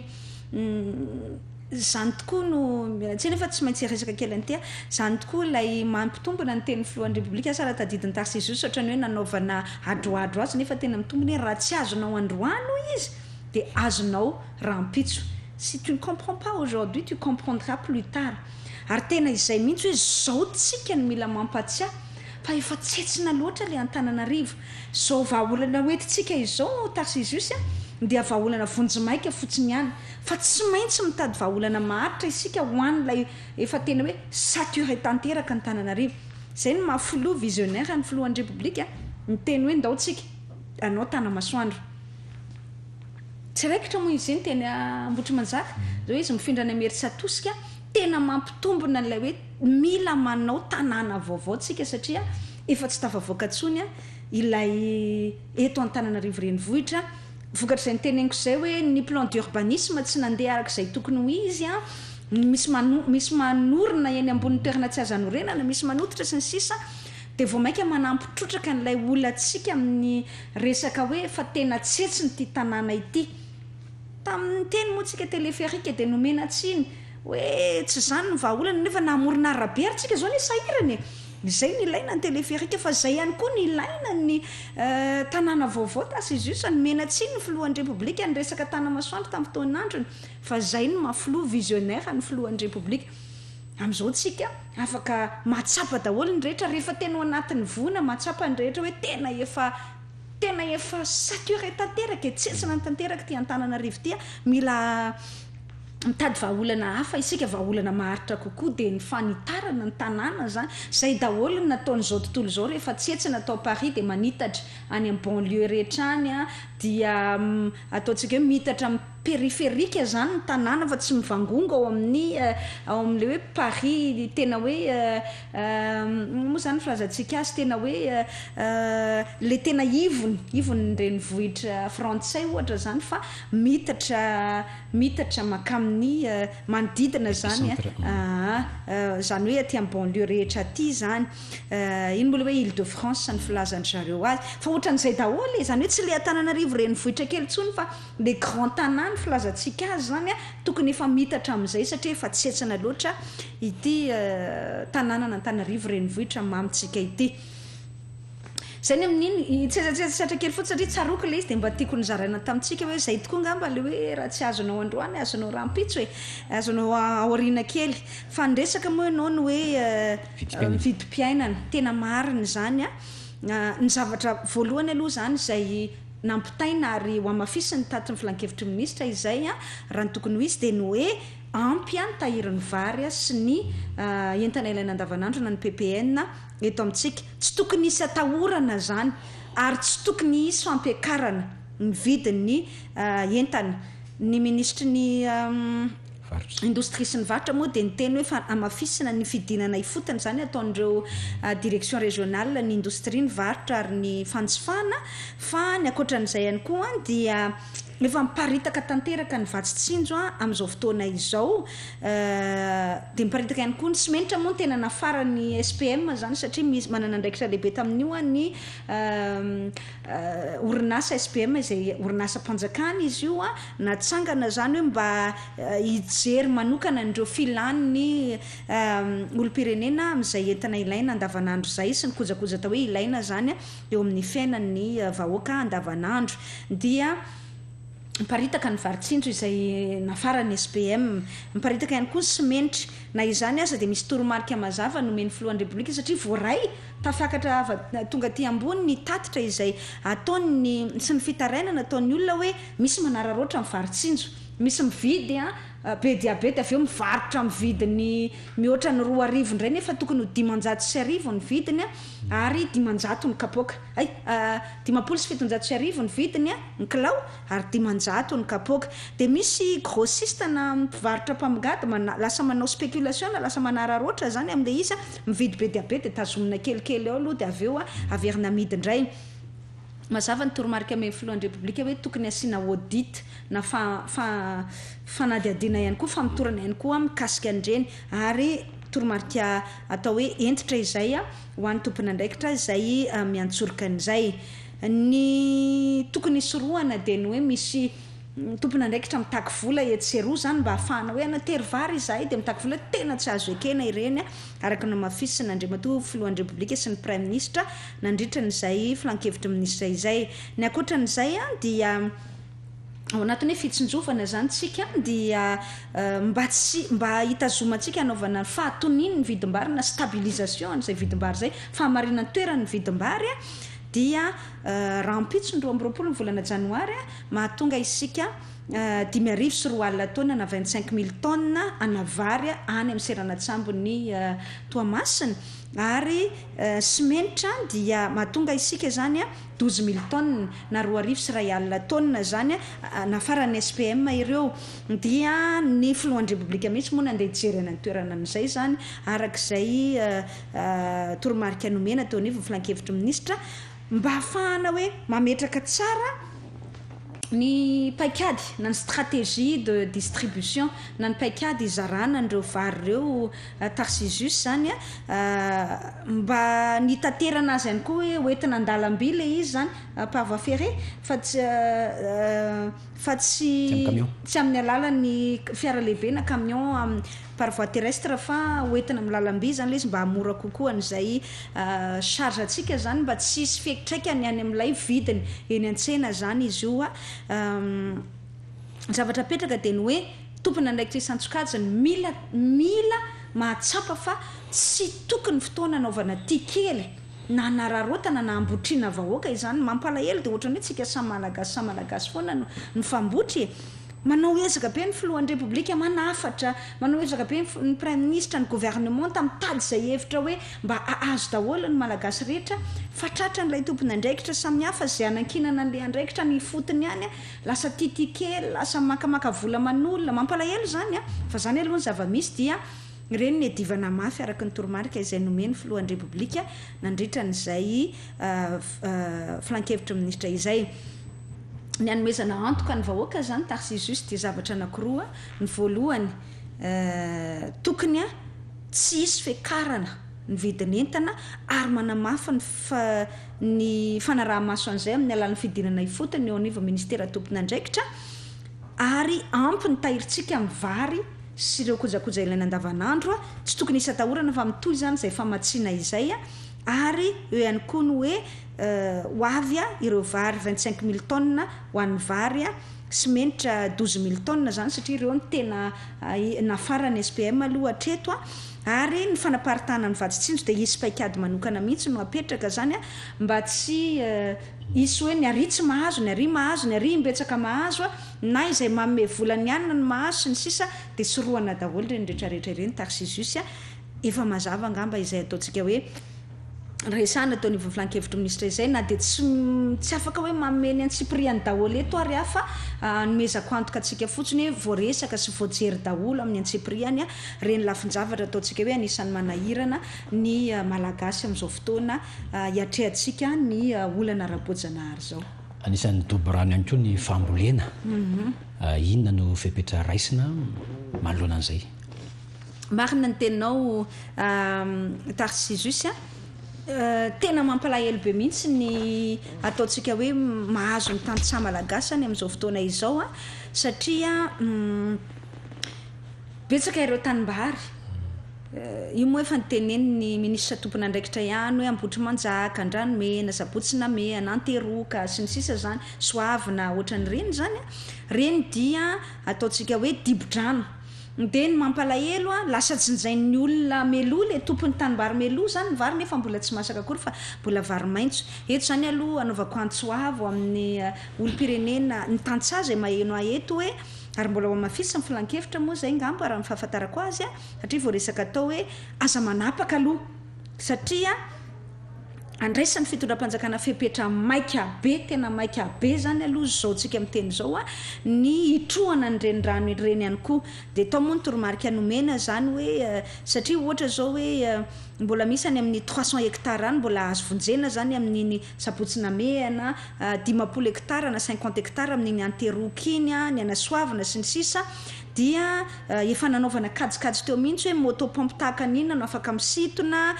izany tokoa no, miala tsiny fa tsy maintsy hiresaka kely an'ity aho, izany tokoa ilay mampitombina ny tenin'ny filohan'ny Repoblika, asa raha tadidin'i Tarcisius ohatran'ny hoe nanaovana adroadro azy nefa tena mitombina hoe raha tsy azonao androany hoy izy dia azonao rahampitso. Si tu ne comprends pas aujourd'hui, tu comprendras plus tard. Ary tena izay mihitsy hoe zao tsika no mila mampatsiahy fa efa tsetsina loatra le Antananarivo. Zao vahaolana hoentintsika izao Tarcisius a, dia vahaolana vonjimaika fotsiny ihany. Fa tsy maintsy mitady vahaolana maharitra isika ho an'ilay efa tena hoe saturé tanteraka Antananarivo. Izay no maha filoha visionnaire ny filohan'ny Repoblika niteny hoe ndao tsika hanao Tanamasoandro. Tsy raikitra moa izy iny teny Ambohitrimanjaka, izao izy mifindra any Imerintsiatosika, tena mampitombina an'ilay hoe mila manao tanàna vaovao tsika satria efa tsy tafavoaka intsony ilay eto Antananarivo renivohitra, vokatr'izay noteneniko izay hoe ny plan d'urbanisme tsy nandeha araka izay tokony ho izy, misy misy manorina eny ambonin'ny toerana tsy azo anorenana, misy manototra sy ny sisa. Dia vao mainka manampy trotraka an'ilay olantsika amin'ny resaka hoe fa tena tsetsina ity tanàna ity. Tamin'ny teny moa tsika téléphérique dia nomena tsiny hoe tsy izany no vahaolana nefa namorona arabe ary tsika izao anie sahirana e! Izay no ilaina ny téléphérique fa izay ihany koa no ilaina ny tanàna vaovao Tarcisius, nomena tsiny ny filohan'ny Repoblika niresaka Tanamasoandro tamin'ny fotoan'androny fa izay no maha filoha visionnaire ny filohan'ny Repoblika. Amin'izao tsika afaka mahatsapa daholo ny rehetra rehefa tena ao anatin'ny voina mahatsapa ny rehetra hoe tena efa tena efa saturé tanteraka e, tsentsina tanteraka ity Antananarivo ity a, mila mitady vahaolana hafa isika, vahaolana maharitra kokoa dia ny fanitarana ny tanàna izany, izay daholo ny nataon'izao tontolo izao rehefa tsentsina tao Paris dia manitatra any amin'ny banlieue rehetra any dia ataontsika hoe miitatra amin'ny périphérique izany ny tanàna fa tsy mivangongo ao amin'ny ao amin'ilay hoe Paris tena hoe inona moa izany ny filazantsika azy tena hoe ilay tena ivony, ivon'ny renivohitra frantsay ohatra izany fa miitatra miitatra mankamin'ny manodidina izany aa izany hoe aty amin'ny banlieue rehetra aty izany. Iny moa ilay hoe Ile de France ny filazan-dry zareo azy. Fa ohatran'izay daholo e! Izany hoe tsy ilay Antananarivo renivohitra kely intsony fa ilay grand tanà ny filazantsika azy izany an, tokony efa miitatra amin'izay satria efa tsetsina loatra ity tanànan'Antananarivo renivohitra mamintsika ity. Izay ny amin'iny, hitsetsatsetsa kely fotsiny satria tsaroako ilay izy dia mba tiako nozaraina tamintsika hoe izay tokoa angamba ilay hoe raha tsy azonao androany azonao rahampitso e! Azonao aoriana kely. Fa niresaka moa ianao ny hoe vidim-piainana, tena marina izany an! Ny zavatra voalohany aloha izany izay nampitaina ary hohamafisin'ny taty ny filankevitry ny minisitra izay raha ny tokony ho izy dia ny hoe ampy ny tahirin'ny vary sy ny entana ilaina andavanandro na ny ppn eto amintsika. Tsy tokony hisy atahorana izany ary tsy tokony hisy fampiakarana ny vidin'ny entana. Ny minisitry ny Indostria sy ny varotra moa dia niteny hoe fa hamafisina ny fidinana ifotony izany ataon'ireo direction régionale ny indostria, ny varotra ary ny fanjifana fa ny ankoatran'izay ihany koa dia Efa miparitaka tanteraka ny vatsy tsinjo amin'izao fotoana izao. Dia miparitaka ihany koa ny simenitra moa no tena nafaran'ny SPM izany satria misy manana andraikitra lehibe tamin'io ny orinasa SPM izay orinasam-panjakana izy io. Natsangana izany hoe mba hijery manokana an'ireo filan'ny olom-pirenena amin'izay entana ilaina andavanandro izay sy ny kojakoja atao hoe ilaina izany. eo amin'ny fiainan'ny vahoaka andavanandro dia miparitaka ny vary tsinjo izay nafaran'ny SPM. Miparitaka ihany koa ny simenitra. Na izany aza dia misy toromarika mazava nomen'ny filohan'ny Repoblika satria voaray tafakatra tonga aty ambony ny tatitra izay ataon'ny sy ny fitarainana ataon'ny olona hoe misy manararaotra ny vary tsinjo, misy mividy be dia be dia avy eo mivarotra amin'ny vidiny mihoatra ny 2000 indray nefa tokony ho 1500 ny vidiny. ary 500 ny kapoaka, hay, 1750 ny vidiny ny kilao ary 500 ny kapoaka. Dia misy grossiste na mpivarotra mpamongady mana, lasa manao spéculation na lasa manararaotra izany amin'ilay izy, mividy be dia be dia tazomina kelikely ao aloha dia avy eo averina amidy indray. Mazava ny toromarika omen'ny filohan'ny Repoblika hoe tokony hasiana audit na fa, fa, fanadihadiana ihany koa, famotorana ihany koa mikasika an'ireny ary toromarika atao hoe hentitra izay ho an'ny tompon'andraikitra izay miantsoroka an'izay. Ny tokony hisorohana dia ny hoe misy tompon'andraikitra mitaky vola etsy sy eroa izany mba hahafahana hoe hanatery vary izahay dia mitaky vola, tena tsy azo ekena ireny araka ny nohamafisin'Andriamatoa Filohan'ny Repoblika sy ny Praiminisitra nandritra an'izay filankevitry ny minisitra izay. Ny ankoatran'izay dia. ao anatin'ny hoe fitsinjovana izany tsika dia mba tsy mba hitazomantsika hanaovana ny fahatonian'ny vidim-bary na stabilisation an'izay vidim-bary izay, fahamarinan-toeran'ny vidim-bary dia rahampitso ny 22 ny volana janoary mahatonga isika 2005 taonina na 25 mille tonnes ana vary any amin'ny seranan-tsambon'i Toamasina ary simenitra dia mahatonga isika izany 12 mille tonnes na 2100 tonnes izany nafaran'ny SPM ireo dia ny filohan'ny Repoblika mihitsy moa nandeha hijery any an-toerana amin'izay izany araka izay toromarika nomena teo anivon'ny filankevitry ny minisitra mba hahafahana hoe mametraka tsara. Ny paikady na ny stratégie de distribution na ny paikady hizarana an'ireo vary ireo Tarcisius izany mba ny hitaterana azy ihany koa hoe hoentina an-dalamby ilay izy izany par voie ferrée fa tsy fa tsy tsy amin'ny alalan'ny fiara lehibe na camion par voie terrestre fa hoentina amin'ny lalamby izany ilay izy mba hahamora kokoa an'izay charge antsika izany mba tsy hisy fiantraikany any amin'ilay vidiny eny an-tsena izany izy io. Ny zavatra apetraka dia ny hoe tompon'andraikitra isan-tsokajiny mila mila mahatsapa fa tsy tokony fotoana anaovana tia kely na hanararaotana na hambotriana vahoaka izany. Mampalahelo dia ohatran'ny hoe tsika samy malagasy samy malagasy foana no mifambotry e! Manao ezaka be ny filohan'ny Repoblika manafatra, manao ezaka be ny praiminisitra, ny governemanta mitady izay hevitra hoe mba hahazo daholo ny Malagasy rehetra fa tratran'ilay tompon'andraikitra samihafa izay hanankinana an'ilay andraikitra any ifotony any, lasa tiatia kely, lasa makamaka vola aman'olona, mampalahelo izany an! Fa izany aloha ny zava-misy dia ireny niadivana mafy araka ny toromarika izay nomen'ny filohan'ny Repoblika nandritra an'izay filankevitry ny minisitra izay. Ny hanomezana antoka ny vahoaka izany Tarcisius dia zavatra anankiroa, ny voalohany tokony tsy hisy fiakarana ny vidin'entana ary manamafy ny ny fanaraha-maso an'izay amin'ny alalan'ny fidinana ifotony eo anivon'ny ministera tompon'andraikitra ary ampy ny tahirintsika amin'ny vary sy ireo kojakoja ilaina andavanandro, tsy tokony hisy atahorana fa mitohy izany izay famatsiana izay ary eo ihany koa ny hoe ho avy ireo vary 25 mille tonnes ho an'ny vary, simenitra 12 mille tonnes izany satria ireo no tena nafaran'ny SPM aloha hatreto ary ny fanaparitahana ny vatsy tsinjo dia hisy paikady manokana mihitsy no apetraka izany mba tsy hisy hoe ny ary tsy mahazo, ny ary mahazo, ny ary imbetsaka mahazo na izay manome vola ny anona no mahazo sy ny sisa dia sorohana daholo ireny rehetrarehetra ireny Tarcisius efa mazava angamba izay ataontsika hoe resahana teo anivon'ny filan-kevitry ny minisitra izay na dia tsy tsy afaka hoe manome ny antsipiriany daholo eto ary aho fa anomezako antoka antsika fotsiny hoe voaresaka sy voajery daholo amin'ny antsipiriany ireny lafin-javatra ataontsika hoe anisan'ny manahirana ny Malagasy amin'izao fotoana hiatrehantsika ny olana ara-boajanahary izao. Anisan'ny dobo rano ihany koa ny fambolena. Inona no fepetra raisina manoloana an'izay? Marina ny teninao Tarcisius a! Tena mampalahelo be mihitsy ny ataontsika hoe mahazo ny tantsaha malagasy any amin'izao fotoana izao a! Satria betsaka ireo tanimbary, io moa efa notenenin'ny minisitra tompon'andraikitra ihany hoe Ambohitrimanjaka, Andranomena, Sabotsy Namehana, Anteroka, sy ny sisa izany, Soavina, ohatran'ireny izany a! Ireny dia ataontsika hoe dibo-drano. Dia ny mampalahelo an, lasa jinjain'ny olona meloa le tompon'ny tanimbary meloa zany ny vary nefa mbola tsy masaka akory fa mbola vary maitso. Eto zany aloha anaovako antso avo amin'ny olom-pirenena, ny tantsaha izay maheno ahy eto hoe, ary mbola ho hamafisin'ny filankevitra moa izay ngamba raha ny fahafantarako azy an, satria voaresaka tao hoe aza manapaka aloha satria andraisan'ny fitondram-panjakana fepetra maika be, tena maika be izany aloha izao tsika miteny izao a, ny hitrohana an'ireny rano ireny ihany koa. Dia tao moa ny toromarika nomena izany hoe satria ohatra izao hoe mbola misy any amin'ny 300 hectares any mbola azo vonjena izany amin'iny Sabotsy Namehana, 50 hectares na 50 hectares amin'iny Anteroky iny, ny Anasoavina sy ny sisa dia efa nanaovana kajikajy teo mihitsy hoe moto pompe tahaka ny inona no afaka misintona,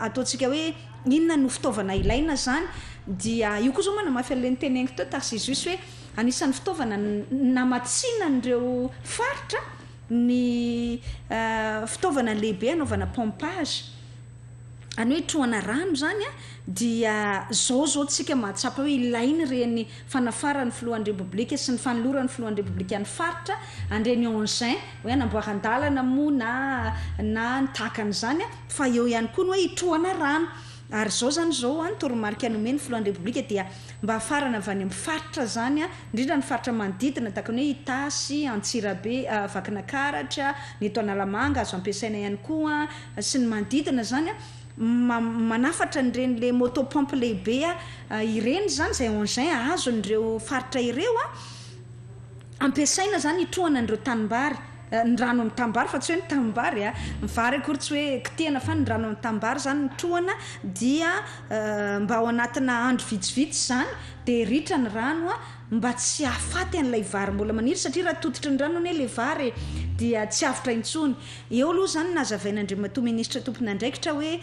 ataontsika hoe inona no fitaovana ilaina izany, dia io koa izao manamafy an'ilay noteneniko teo Tarcisius hoe anisan'ny fitaovana namatsiana an'ireo faritra ny fitaovana lehibe anaovana pompage, any hoe trohana rano izany dia izao izao tsika mahatsapa hoe ilaina ireny fanafaran'ny filohan'ny Repoblika sy ny fanoloran'ny filohan'ny Repoblika ny faritra an'ireny engins hoe hanamboaran-dalana moa na na ny tahaka an'izany fa eo ihany koa ny hoe hitrohana rano ary izao izany izao ny toromarika nomen'ny filohan'ny Repoblika dia mba hafarana avy any amin'ny faritra izany indrindra ny faritra manodidina tahaka ny hoe Itasy, Antsirabe, Vakinakaratra, ny eto Analamanga azo ampiasaina ihany koa sy ny manodidina izany manafatra an'ireny le moto pompe lehibe ireny izany izay engin azon'ireo faritra ireo ampiasaina izany hitrohana an'ireo tanimbary. ny rano amin'ny tanimbary fa tsy hoe ny tanimbary a, ny vary akory tsy hoe kitihana fa ny rano amin'ny tanimbary izany no trohana dia mba ao anatina andro vitsivitsy izany dia ritra ny rano mba tsy hahafaty an'ilay vary mbola maniry satria raha tototry ny rano anie ilay vary e dia tsy avotra intsony. Eo aloha izany nazavain'Andriamatoa Minisitra tompon'andraikitra hoe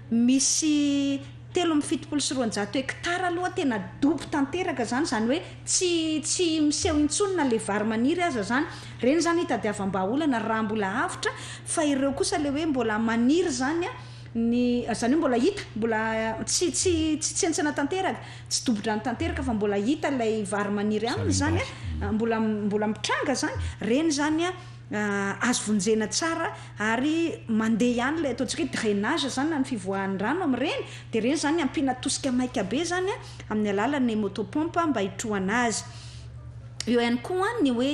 misy 273 hektara aloha tena dobo tanteraka izany, izany hoe tsy tsy miseho intsony na ilay vary maniry aza izany. Ireny izany hitadiavam-bahaolana raha mbola avotra fa ireo kosa ilay hoe mbola maniry izany ny, izany hoe mbola hita, mbola tsy tsy tsy tsentsina tanteraka. Tsy dobo-drano tanteraka fa mbola hita ilay vary maniry aminy izany a, mbola mbola mitranga izany, ireny izany a azo vonjena tsara ary mandeha ihany ilay ataontsika hoe drainage izany na ny fivoahan'ny rano amin'ireny, dia ireny izany ampiana tosika maika be izany a amin'ny alalan'ny moto pompe mba hitrohana azy. Eo ihany koa ny hoe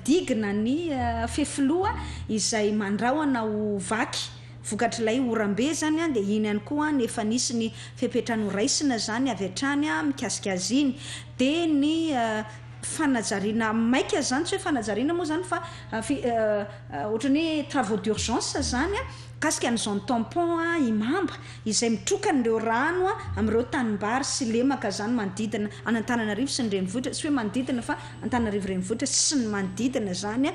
digue na ny fefiloha izay mandrahona ho vaky. Vokatr'ilay oram-be izany dia iny ihany koa ny efa nisy ny fepetra noraisina izany avy hatrany mikasika azy iny. Dia ny fanajariana maika izany, tsy hoe fanajariana moa izany fa ohatran'ny hoe travaux d'urgence izany mikasika ny zone tampon Imamba izay mitroka an'ireo rano amin'ireo tanimbary sy lemaka izany manodidina an'Antananarivo sy ny renivohitra, tsy hoe manodidina fa Antananarivo renivohitra sy ny manodidina izany.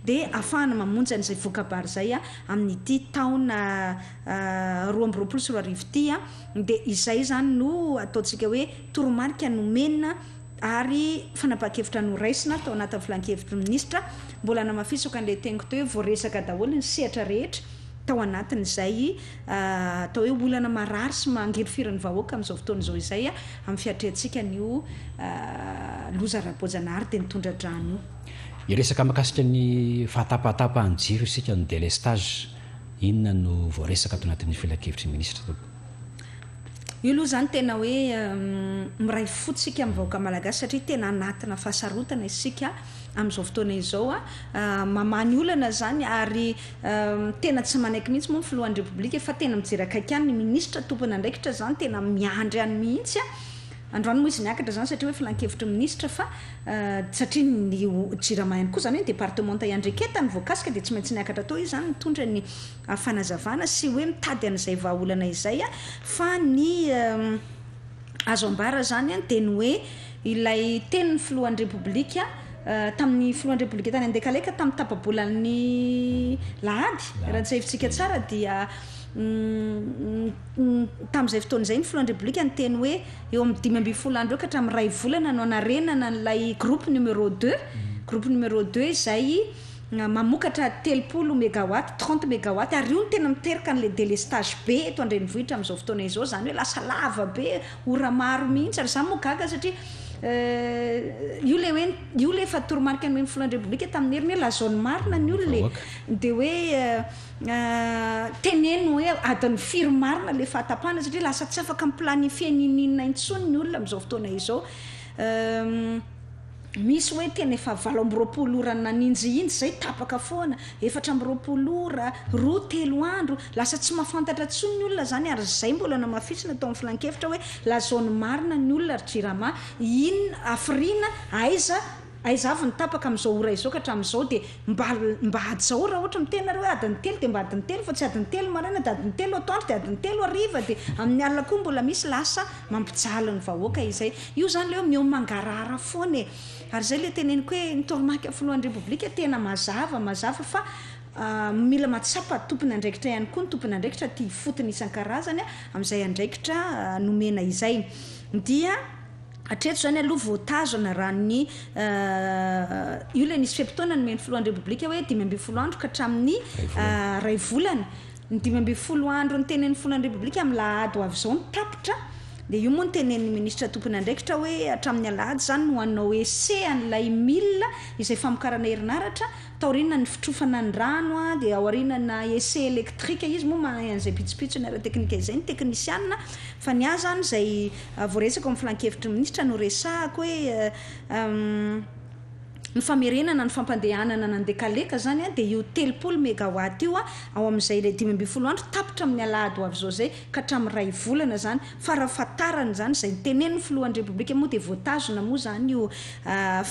dia afahana mamonjy an'izay voka-bary izay amin'ity taona 2022 ity, dia izay izany no ataontsika hoe toromarika nomena ary fanapahan-kevitra noraisina tao anatin'ny filankevitry ny minisitra. Mbola namafisako an'ilay teniko teo hoe voaresaka daholo ny sehatra rehetra tao anatin'izay atao hoe olana marary sy mangirifiry ny vahoaka amin'izao fotoana izao izay amin'ny fiatrehantsika an'io loza ara-boajanahary dia ny tondra-drano io. Hiresaka mahakasika ny fahatapahatapahan'ny jiro isika, ny délestage. Inona no voaresaka ato anatin'ny filankevitry ny minisitra tompoko? Io aloha izany tena hoe miray fo tsika amin'ny vahoaka malagasy satria tena anatina fahasarotana isika amin'izao fotoana izao. Mamaha ny olana izany ary tena tsy manaiky mihitsy moa ny filohan'ny Repoblika fa tena mijery akaiky any ny minisitra tompon'andraikitra izany tena miandry any mihitsy. Androany moa izy niakatra izany satria hoe filankevitry ny minisitra fa satria ny Jirama ihany koa izany hoe ny departemanta iandreketany voakasika dia tsy maintsy niakatra tao izy izany nitondra ny fanazavana sy hoe mitady an'izay vahaolana izay fa ny azo ambara izany dia ny hoe ilay tenin'ny filohan'ny Repoblika tamin'ny filohan'ny Repoblika tany Andekaleka tamin'ny tapa-bolan'ny lahady raha tsiahivintsika tsara dia Tamin'izay fotoana izay ny filohan'ny Repoblika niteny hoe eo amin'ny 15 andro eo ka hatramin'ny iray volana no hanarenana an'ilay groupe numéro deux, groupe numéro deux izay mamokatra 30 mégawatt, 30 mégawatt, ary io no tena miteraka an'ilay délestage be eto an-drenivohitra amin'izao fotoana izao, izany hoe lasa lava be, ora maro mihitsy, ary izaho moa gaga satria io ilay hoe, io ilay efa toromarika nomen'ny filohan'ny Repoblika tamin'ny heriny hoe lazao ny marina ny olona e, dia hoe. Teneno hoe adiny firy marina ilay fahatapahana satria lasa tsy afaka mi-planifier n'inon'inona intsony ny olona amin'izao fotoana izao. Misy hoe tena efa 28 ora naninjihinjy izay tapaka foana, 24 ora, roa, telo andro, lasa tsy mahafantatra intsony ny olona izany ary izay mbola namafisina tao amin'ny filankevitra hoe lazao ny marina ny olona ry Jirama, inona, hafiriana, aiza, Aiza avy ny tapaka amin'izao ora izao ka hatramin'izao dia mba mba hajao raha ohatra miteny nareo hoe adiny telo dia mba adiny telo fa tsy adiny telo maraina dia adiny telo atoandro dia adiny telo hariva dia amin'ny alina koa mbola misy lasa mampijaly ny vahoaka izay. Io izany ilay hoe mieo mangarahara foana e! Ary izay ilay teneniko hoe ny toromarika filohan'ny repoblika tena mazava mazava fa mila mahatsapa tompon'andraikitra ihany koa ny tompon'andraikitra aty ifotony isan-karazany amin'izay andraikitra nomena izay dia Hatreto izany aloha voatazona raha ny io ilay nisy fe-potoana nomen'ny filohan'ny Repoblika hoe 15 andro ka hatramin'ny iray volana. Ny 15 andro nitenenin'ny filohan'ny Repoblika amin'ny lahady ho avy izao no tapitra. Dia io moa notenenin'ny minisitra tompon'andraikitra hoe hatramin'ny alahady izany no hanao essai an'ilay milina izay famokarana herinaratra Taoriana ny fitrofana ny rano dia aorianana essai électrique izy moa mahay an'izay pitsopitsony ara-teknika izay ny teknisianina fa ny ahy izany izay voaresaka ao amin'ny filankevitry ny minisitra no resahako hoe. ny famerenana ny fampandehanana an'Andekaleka izany dia io 30 megawatt io ao amin'izay ilay 15 andro tapitra amin'ny alahady ho avy izao izay ka hatramin'ny iray volana izany farafahatarany izany izay notenenin'ny filohan'ny Repoblika moa dia voatazona moa izany io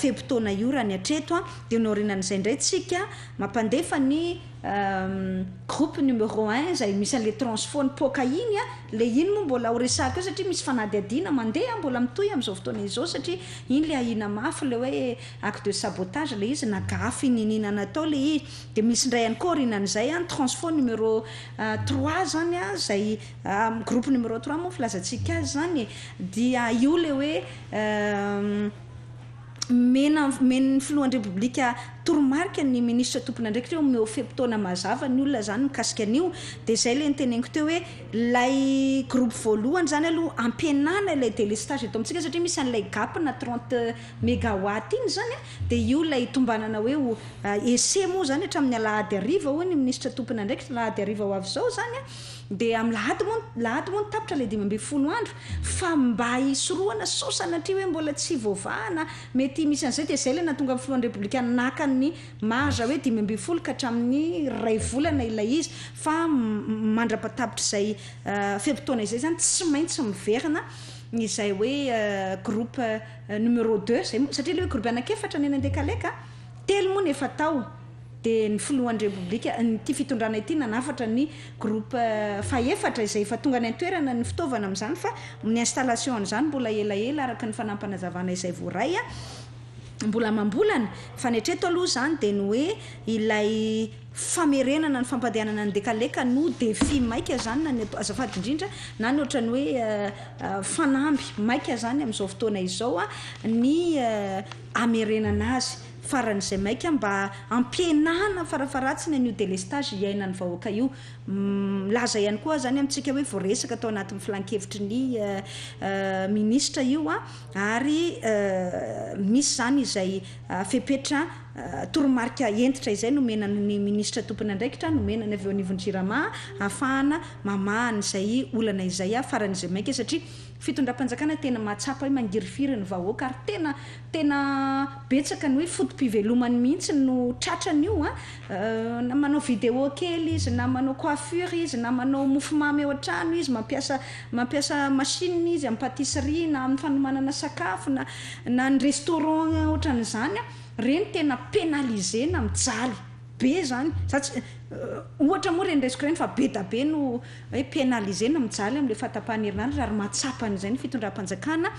fe-potoana io raha ny hatreto dia ny aorianan'izay indray tsika mampandefa ny Groupe numéro un izay misy an'ilay transfo nipoaka iny a, ilay iny moa mbola ho resahako eo satria misy fanadihadiana mandeha mbola mitohy amin'izao fotoana izao satria iny ilay ahiana mafy ilay hoe acte de sabotage ilay izy na gafy niniana natao ilay izy, dia misy indray ihany koa aorianan'izay a ny transfo numéro trois izany a izay groupe numéro trois moa filazantsika azy izany e, dia io ilay hoe Omena omen'ny filohan'ny Repoblika toromarika ny minisitra tompon'andraikitra hoe omeo fe-potoana mazava ny olona izany mikasika an'io. Dia izay ilay noteneniko teo hoe ilay groupe voalohany izany aloha ampihenana ilay délestage eto amintsika satria misy an'ilay gap na 30 mégawatt iny izany an, dia io ilay tombanana hoe ho essai moa izany hatramin'ny alahady hariva hoy ny minisitra tompon'andraikitra, alahady hariva ho avy izao izany an. Dia amin'ny lahady moa, lahady moa no tapitra ilay 15 andro, fa mba hisorohana sao sanatria hoe mbola tsy voavaha na mety misy an'izay dia izay ilay nahatonga ny filohan'ny Repoblika naka ny marge hoe 15 ka hatramin'ny iray volana ilay izy, fa mandra-pahatapitr'izay fe-potoana izay izany tsy maintsy miverina izay hoe groupe numéro deux izay moa, satria ilay hoe groupe anankiefatra ny any Andekaleka, telo moa no efa tao. dia ny filohan'ny Repoblika, ity fitondrana ity nanafatra ny groupe fahefatra izay efa tonga any an-toerana ny fitaovana amin'izany fa ny installation an'izany mbola elaela araka ny fanaampanazavana izay voaray mbola amam-bolana fa ny hatreto aloha izany dia ny hoe ilay famerenana ny fampandehanana ny Dekaleka no défi maika izany na ny azafady indrindra na ny ohatran'ny hoe fanamby maika izany amin'izao fotoana izao ny hamerenana azy. faran'izay maika mba hampihenana farafaharatsiny an'io délestage iainan'ny vahoaka io. Milaza ihany koa aho izany amintsika hoe voaresaka tao anatin'ny filankevitry ny minisitra io ary misy izany izay fepetra toromarika hentitra izay nomena ny minisitra tompon'andraikitra, nomena ny avy eo anivon'ny Jirama ahafahana mamaha an'izay olana izay faran'izay maika satria fitondram-panjakana tena mahatsapa hoe mangirifiry ny vahoaka ary tena Tena betsaka ny hoe foto-pivelomany mihitsy no tratran'io an! Na manao vidéo kely izy, na manao coiffure izy, na manao mofomamy ao an-trano izy, mampiasa mampiasa machine izy amin'ny pâtisserie na amin'ny fanomanana sakafo na na ny restaurant ohatran'izany an! Ireny tena pénaliser-na, mijaly be izany. Za tsy ohatra moa ireny resiko ireny fa be da be no hoe pénaliser-na, mijaly amin'ilay fahatapahan'ny herinaratra ary mahatsapa an'izay ny fitondram-panjakana.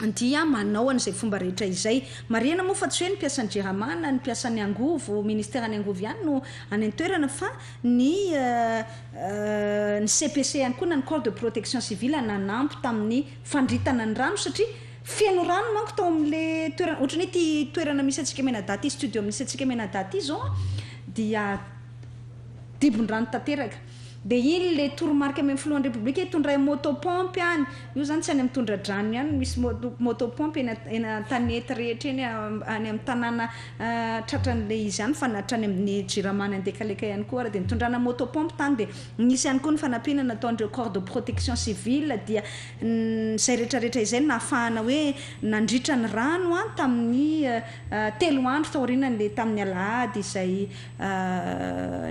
dia manao an'izay fomba rehetra izay. Marihana moa fa tsy hoe ny mpiasan'ny Jirama na ny mpiasan'ny angovo, ministeran'ny angovo ihany no any an-toerana fa ny ny CPC ihany koa na ny corps de protection civile nanampy tamin'ny fandritana ny rano satria feno rano manko tao amin'ilay toerana, ohatran'ny hoe ity toerana misy antsika mianadahy ity, studio misy antsika mianadahy ity izao dia dibon-drano tanteraka. Dia iny ilay toromarika amen'ny filohan'ny Repoblika hoe tondray moto pompe any. Io izany tsy any amin'ny tondra-drano ihany no misy moto pompe eny eny an-tanety rehetra eny, any amin'ny tanàna tratran'ilay izy ihany fa na hatrany amin'ny Jirama any Andekaleka ihany koa ary dia nitondrana moto pompe tany dia nisy ihany koa ny fanampiana nataon'ireo corps de protection civile dia izay rehetra rehetra izay no nahafahana hoe nandritra ny rano tamin'ny telo andro taorianan'ilay tamin'ny alahady izay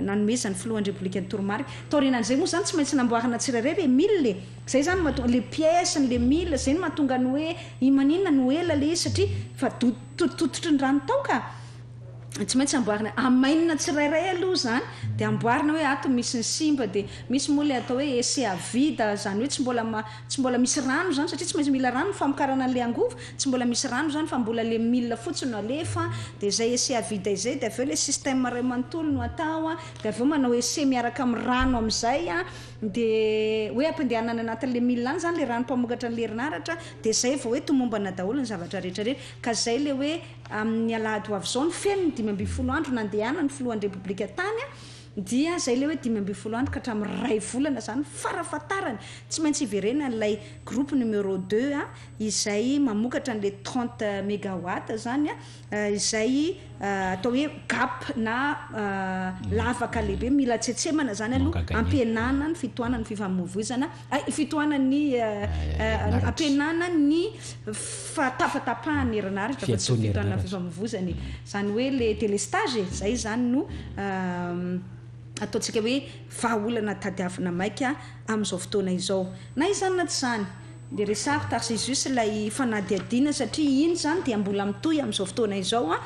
nanomezan'ny filohan'ny Repoblika ny toromarika. Taorianan'izay moa izany tsy maintsy namboarina tsirairay ilay mille e! Izay izany no mahatonga, ilay pièce, ilay mille, izay no mahatonga ny hoe i maninona no ela ilay izy satria efa tototry ny rano tao ka. Tsy maintsy amboarina, amainina tsirairay aloha izany dia amboarina hoe ato misy ny simba dia misy moa ilay atao hoe essai à vide, izany hoe tsy mbola Tsy mbola misy rano izany satria tsy maintsy mila rano ny famokarana an'ilay angovo, tsy mbola misy rano izany fa mbola le mille fotsiny no alefa, dia izay essai à vide izay dia avy eo ilay système iray manontolo no atao, dia avy eo manao essai miaraka amin'ny rano amin'izay, dia hoe ampandehanana any anatin'ilay mille any izany ilay rano mpamokatra an'ilay herinaratra, dia izay vao hoe tomombana daholo ny zavatra rehetra rehetra. Ka izay ilay hoe amin'ny alahady ho avy izao no feno ny 15 andro nandehanan'ny filohan'ny Repoblika tany. Dia izay ilay hoe 15 andro ka hatramin'ny iray volana izany farafahatarany tsy maintsy hiverenana ilay groupe numéro deux izay mamokatra an'ilay 30 mégawatt izany izay atao hoe gap na lavaka lehibe mila tsetsemana izany aloha hampihenana ny fitohanan'ny fifamoivoizana, fitohanan'ny hampihenana ny fahatapatapahan'ny herinaratra fa tsy fitohanana fifamoivoizana e. Izany hoe le délestage e, izay izany no ataontsika hoe vahaolana tadiavina maika amin'izao fotoana izao. Na izany na tsy izany dia resahako Tarcisius ilay fanadihadiana satria iny izany dia mbola mitohy amin'izao fotoana izao.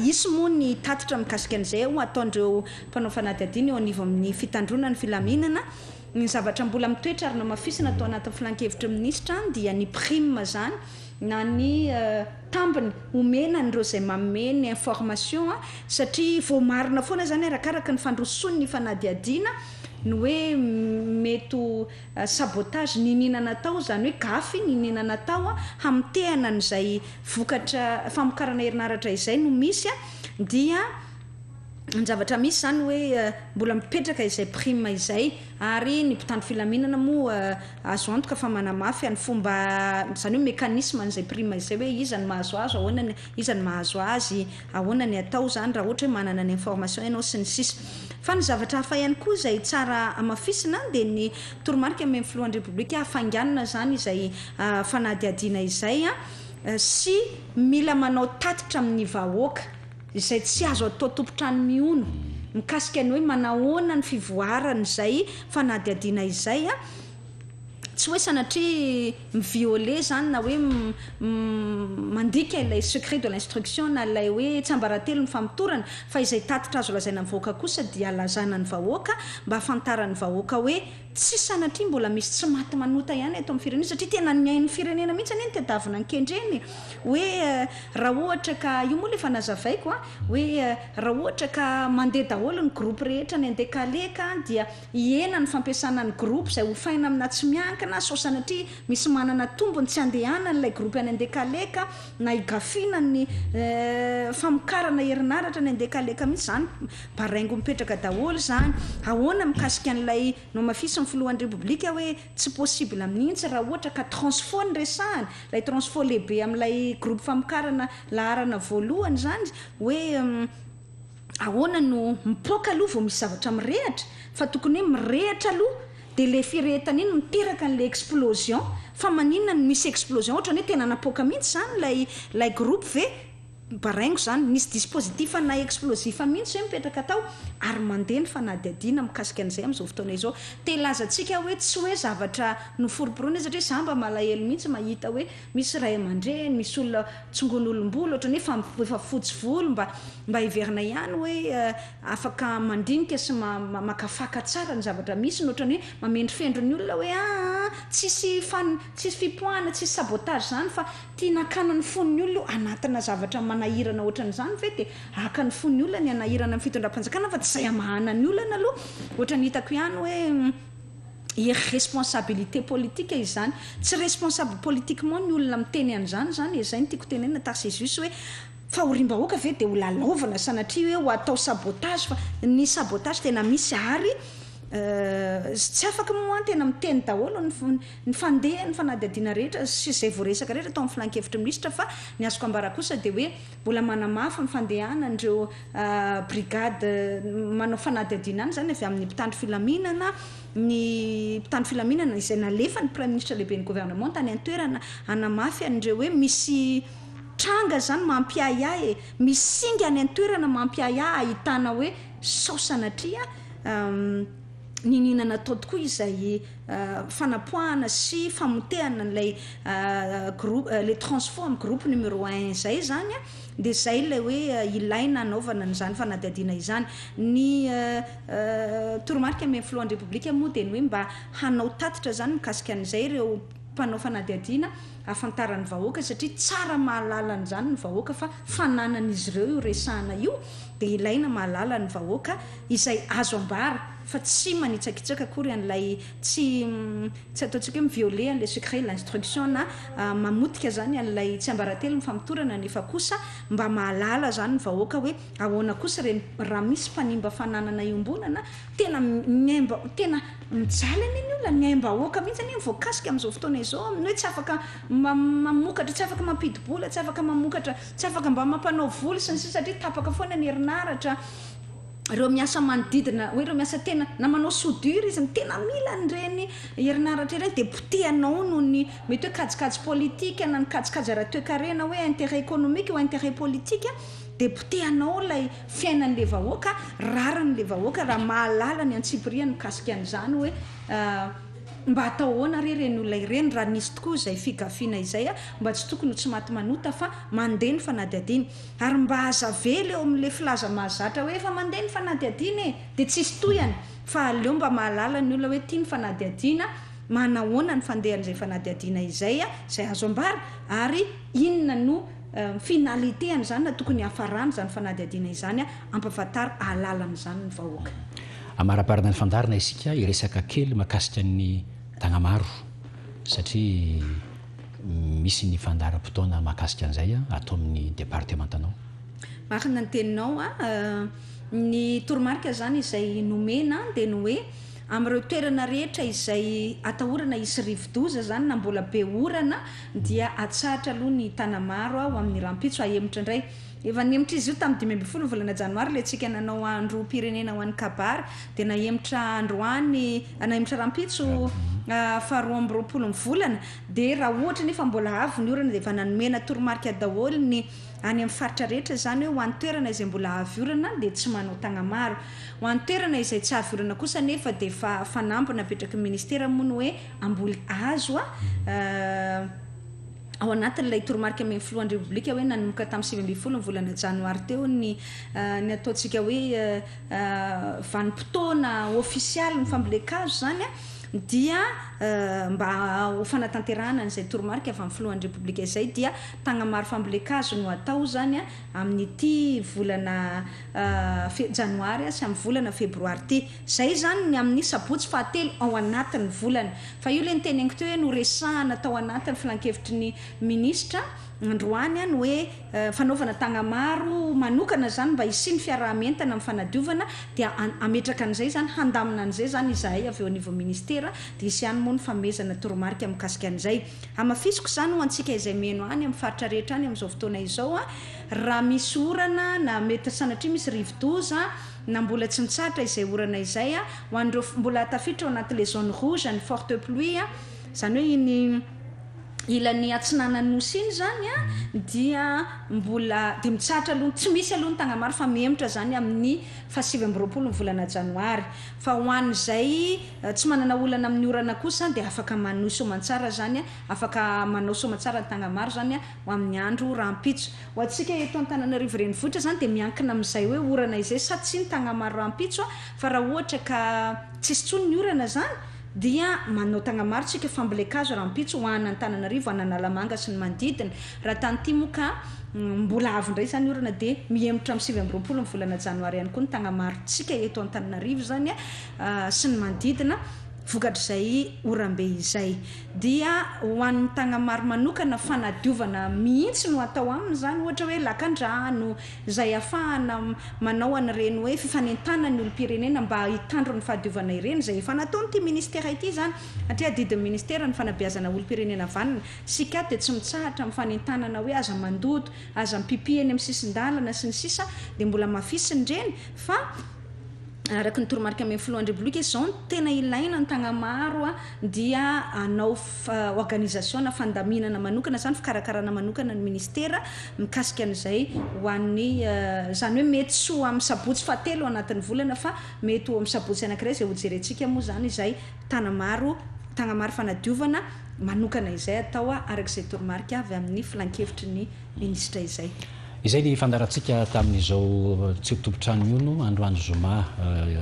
Hisy moa ny tatitra mikasika an'izay ho ataon'ireo mpanao fanadihadiana eo anivon'ny fitandroana ny filaminana. Ny zavatra mbola mitoetra ary nomafisina tao anatin'ny filankevitry ny minisitra dia ny prime izany na ny tambiny omena an'ireo izay manome ny information satria voamarina foana izany arakaraka ny fandrosoan'ny fanadihadiana ny hoe mety ho sabotage niniana natao, izany hoe gafy niniana natao hamotehana an'izay vokatra famokarana herinaratra izay no misy dia ny zavatra misy izany hoe mbola mipetraka izay prime izay ary ny mpitandro filaminana moa azo antoka fa manamafy ny fomba, izany hoe mécanisme an'izay prime izay hoe iza no mahazo azy, ahoana ny, iza no mahazo azy, ahoana ny atao izany raha ohatra hoe manana ny information ianao sy ny sisa. Fa ny zavatra hafa ihany koa izay tsara hamafisina dia ny toromarika omen'ny filohan'ny Repoblika hafainganina izany izay fanadihadiana izay sy mila manao tatitra amin'ny vahoaka. izay tsy azo atao tompon-trano mihono, mikasika ny hoe manahoana ny fivoaran'izay fanadihadiana izay, tsy hoe sanatria mi-violer izany na hoe mandika ilay secret de l'instruction na ilay hoe tsiambaratelo ny famotorana, fa izay tatitra azo lazaina amin'ny vahoaka kosa dia lazana ny vahoaka mba hahafantaran'ny vahoaka hoe tsy sanatria mbola misy tsy maty manota ihany eto amin'ny firenena satria tena ny ain'ny firenena mihitsy anie no tadiavina ny kendrena e! Hoe raha ohatra ka, io moa ilay efa nazavaiko a, hoe raha ohatra ka mandeha daholo ny groupe rehetra any Andekaleka dia hihena ny fampiasana ny groupe izay hofaina amina tsy miankina sao sanatria misy manana tombony tsy handehanan'ilay groupe any Andekaleka na higafiana ny famokarana herinaratra any Andekaleka mihitsy izany, baraingo mipetraka daholo izany. Ahoana mikasika an'ilay nohamafisin'ny filohan'ny Repoblika hoe tsy possible mihitsy raha ohatra ka transfo no resahana, ilay transfo lehibe amin'ilay groupe famokarana laharana voalohany izany hoe ahoana no mipoaka aloha vao misy zavatra mirehatra fa tokony hoe mirehatra aloha dia ilay firehetana iny miteraka an'ilay explosion fa maninona no misy explosion ohatran'ny hoe tena napoaka mihitsy izany ilay ilay groupe ve baraingo izany, misy dispositif na explosif mihitsy hoe mipetraka tao ary mandeha ny fanadihadiana mikasika an'izay amin'izao fotoana izao. Te hilaza antsika hoe tsy hoe zavatra noforomporonina satria za mba malahelo mihitsy mahita hoe misy ray aman-dreny, misy olona tsongon'olom-bolo ohatran'ny hoe efa efa fotsy volo mba mba heverina ihany hoe afaka mandinika sy makafaka tsara ny zavatra misy no ohatran'ny hoe mamendrofendro ny olona hoe aa tsisy fan tsisy fipoahana, tsisy sabotage izany fa Tiana hakana ny fon'ny olona io anatina zavatra manahirana ohatran'izany ve dia haka ny fon'ny olona ny hanahirana ny fitondram-panjakana fa tsy izay hamahana ny olana aloha ohatran'ny hitako ihany hoe irresponsabilité politique izany tsy responsable politiquement ny olona miteny an'izany izany e izay no tiako tenenina Tarcisius hoe fahoriam-bahoaka ve dia ho lalaovina sanatria hoe ho atao sabotage fa ny sabotage tena misy ary tsy afaka moa an tena miteny daholo ny Ny fandehan'ny fanadihadiana rehetra sy izay voaresaka rehetra tao amin'ny filan-kevitry ny minisitra fa ny azoko ambara kosa dia hoe mbola manamafy ny fandehanan'ireo brigade manao fanadihadiana any izany avy amin'ny mpitandro filaminana, ny mpitandro filaminana izay nalefan'ny praiminisitra lehiben'ny governemanta any an-toerana hanamafy an'ireo hoe misy tranga izany mampiahiahy e, misy singa any an-toerana mampiahiahy ahitana hoe sao sanatria niniana natao tokoa izay fanapoahana sy famotehana an'ilay groupe, le transfo amin'ny groupe numéro un izay izany dia izay ilay hoe ilaina hanaovana an'izany fanadihadiana izany. Ny toromarika omen'ny filohan'ny Repoblika moa dia ny hoe mba hanao tatitra izany mikasika an'izay ireo mpanao fanadihadiana. hahafantaran'ny vahoaka satria tsara mahalala an'izany ny vahoaka fa fananan'izy ireo io resahana io dia ilaina mahalala ny vahoaka izay azo ambara fa tsy manitsakitsaka akory an'ilay tsy tsy ataontsika hoe mi-violer an'ilay secret de l'instruction na mamotika izany an'ilay tsiambaratelo ny famotorana nefa kosa mba mahalala izany ny vahoaka hoe ahoana kosa ireny raha misy mpanimba fananana iombonana tena miaim-ba tena mijaly anie ny olona, ny aim-bahoaka mihitsy anie no voakasika amin'izao fotoana izao amin'ny hoe tsy afaka mamokatra, tsy afaka mampidi-bola, tsy afaka mamokatra, tsy afaka mba mampanao voly sy ny sisa satria tapaka foana ny herinaratra, ireo miasa manodidina hoe ireo miasa tena na manao soudure izy no tena mila an'ireny herinaratra ireny dia potehanao noho ny mety hoe kajikajy politika na ny kajikajy ara-toekarena hoe intérêt économique ou intérêt politique dia potehanao ilay fiainan'ilay vahoaka, rariny ilay vahoaka raha mahalala ny antsipiriany mikasika an'izany hoe mba atao ahoana re ireny olona ireny raha nisy tokoa izay figafiana izay, mba tsy tokony ho tsy maty manota fa mandeha ny fanadihadiana. Ary mba aza avela eo amin'ilay filaza mahazatra hoe efa mandeha ny fanadihadiana e! dia tsisy tohiny fa aleo mba mahalala ny olona hoe ity ny fanadihadiana, manahoana ny fandehan'izay fanadihadiana izay, izay azo ambara, ary inona no finalité an'izany na tokony hiafarana izany fanadihadiana izany hampafantaro hahalala an'izany ny vahoaka. Amaraparana ny fandaharana isika hiresaka kely mahakasika ny Tagnamaro satria misy ny fandaharam-potoana mahakasika an'izay ato amin'ny departemantanao. Marina ny teninao a! Ny toromarika izany izay nomena dia ny hoe amin'ireo toerana rehetra izay atahorana hisy rivodoza izany na mbola be orana dia atsahatra aloha ny Tanamaro ho amin'ny rahampitso ahemotra indray. Efa nihemotra izy io tamin'ny 15 ny volana janoary ilay tsika nanao androm-pirenena ho an'ny kabary dia nahemotra androany nahemotra rahampitso faha 22 ny volana dia raha ohatra nefa mbola avy ny orana dia efa nanomena toromarika daholo ny any amin'ny faritra rehetra izany hoe ho an'ny toerana izay mbola avy orana dia tsy manao tagnamaro. Ho an'ny toerana izay tsy avy orana kosa anefa dia efa fanamby napetraky ny ministera moa ny hoe hamboly hazo ao anatin'ilay toromarika omen'ny filohan'ny Repoblika hoe nanomboka tamin'ny 19 ny volana janoary teo ny ny ataontsika hoe vanim-potoana ofisialy ny fambolen-kazo izany dia mba ho fanatanterahana an'izay toromarika avy amin'ny filohan'ny Repoblika izay dia tagnamaro fambolen-kazo no atao izany amin'ity volana janoary sy amin'ny volana febroary ity. Izay izany ny amin'ny sabotsy fahatelo ao anatin'ny volana. Fa io ilay noteneniko teo hoe noresahana tao anatin'ny filankevitry ny minisitra androany ny hoe fanaovana tagnamaro manokana izany mba hisian'ny fiaraha-mientana amin'ny fanadiovana dia hametraka an'izay izany, handamina an'izay izany izahay avy eo anivon'ny minisitera dia hisy ihany moa ny fanomezana toromarika mikasika an'izay. Hamafisiko izany ho antsika izay mihaino any amin'ny faritra rehetra any amin'izao fotoana izao, raha misy orana na mety sanatria misy rivodoza na mbola tsy mitsahatra izay orana izay, ho an'ireo mbola tafiditra ao anatin'ilay zone rouge ny forte pluie, izany hoe iny ilany atsinanan'ny nosy iny izany dia mbola dia mitsahatra aloha, tsy misy aloha ny tagnamaro fa mihemotra izany amin'ny faha 29 ny volana janoary. Fa ho an'izay tsy manana olana amin'ny orana kosa dia afaka manohy soamantsara izany, afaka manao soamantsara ny tagnamaro izany ho amin'ny andro rahampitso. Ho antsika eto Antananarivo renivohitra izany dia miankina amin'izay hoe orana izay sa tsia ny tagnamaro rahampitso fa raha ohatra ka tsisy intsony ny orana izany dia manao tagnamaro tsika fambolen-kazo rahampitso ho an'Antananarivo, an'Analamanga sy ny manodidina. Raha tany ity moa ka mbola avy indray izany orana dia mihemotra amin'ny 29 ny volana janoary ihany koa ny tagnamarontsika eto Antananarivo izany sy ny manodidina vokatr'izay oram-be izay. Dia ho an'ny tagnamaro manokana fanadiovana mihitsy no atao aminy izany ohatra hoe lakan-drano izay afahana manao an'ireny hoe fifanentanana ny olom-pirenena mba hitandro ny fahadiovana ireny izay efa nataon'ity ministera ity izany satria adidin'ny ministera ny fanabeazana olom-pirenena vanona. Isika ato dia tsy mitsahatra amin'ny fanentanana hoe aza mandoto, aza mipipi eny amin'ny sisin-dalana sy ny sisa dia mbola hamafisiny ireny fa araka ny toromarika amen'ny filohan'ny Repoblika izao no tena ilaina ny tagnamaro dia hanao organisation na fandaminana manokana izany fikarakarana manokana ny ministera mikasika an'izay ho an'ny izany hoe mety tsy ho amin'ny sabotsy fahatelo anatin'ny volana fa mety ho amin'ny sabotsy anankiray izay hojerentsika moa izany izay tanamaro tagnamaro fanadiovana manokana izay atao araka izay toromarika avy amin'ny filankevitry ny minisitra izay. Izay ny fandaharantsika tamin'izao tsy ho tompon-trano mihono androany zoma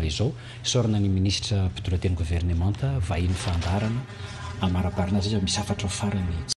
izao. Isaorana ny minisitra mpitondra teny governemanta, vahiny fandaharana. Amaraparina azy izy misy hafatra farany.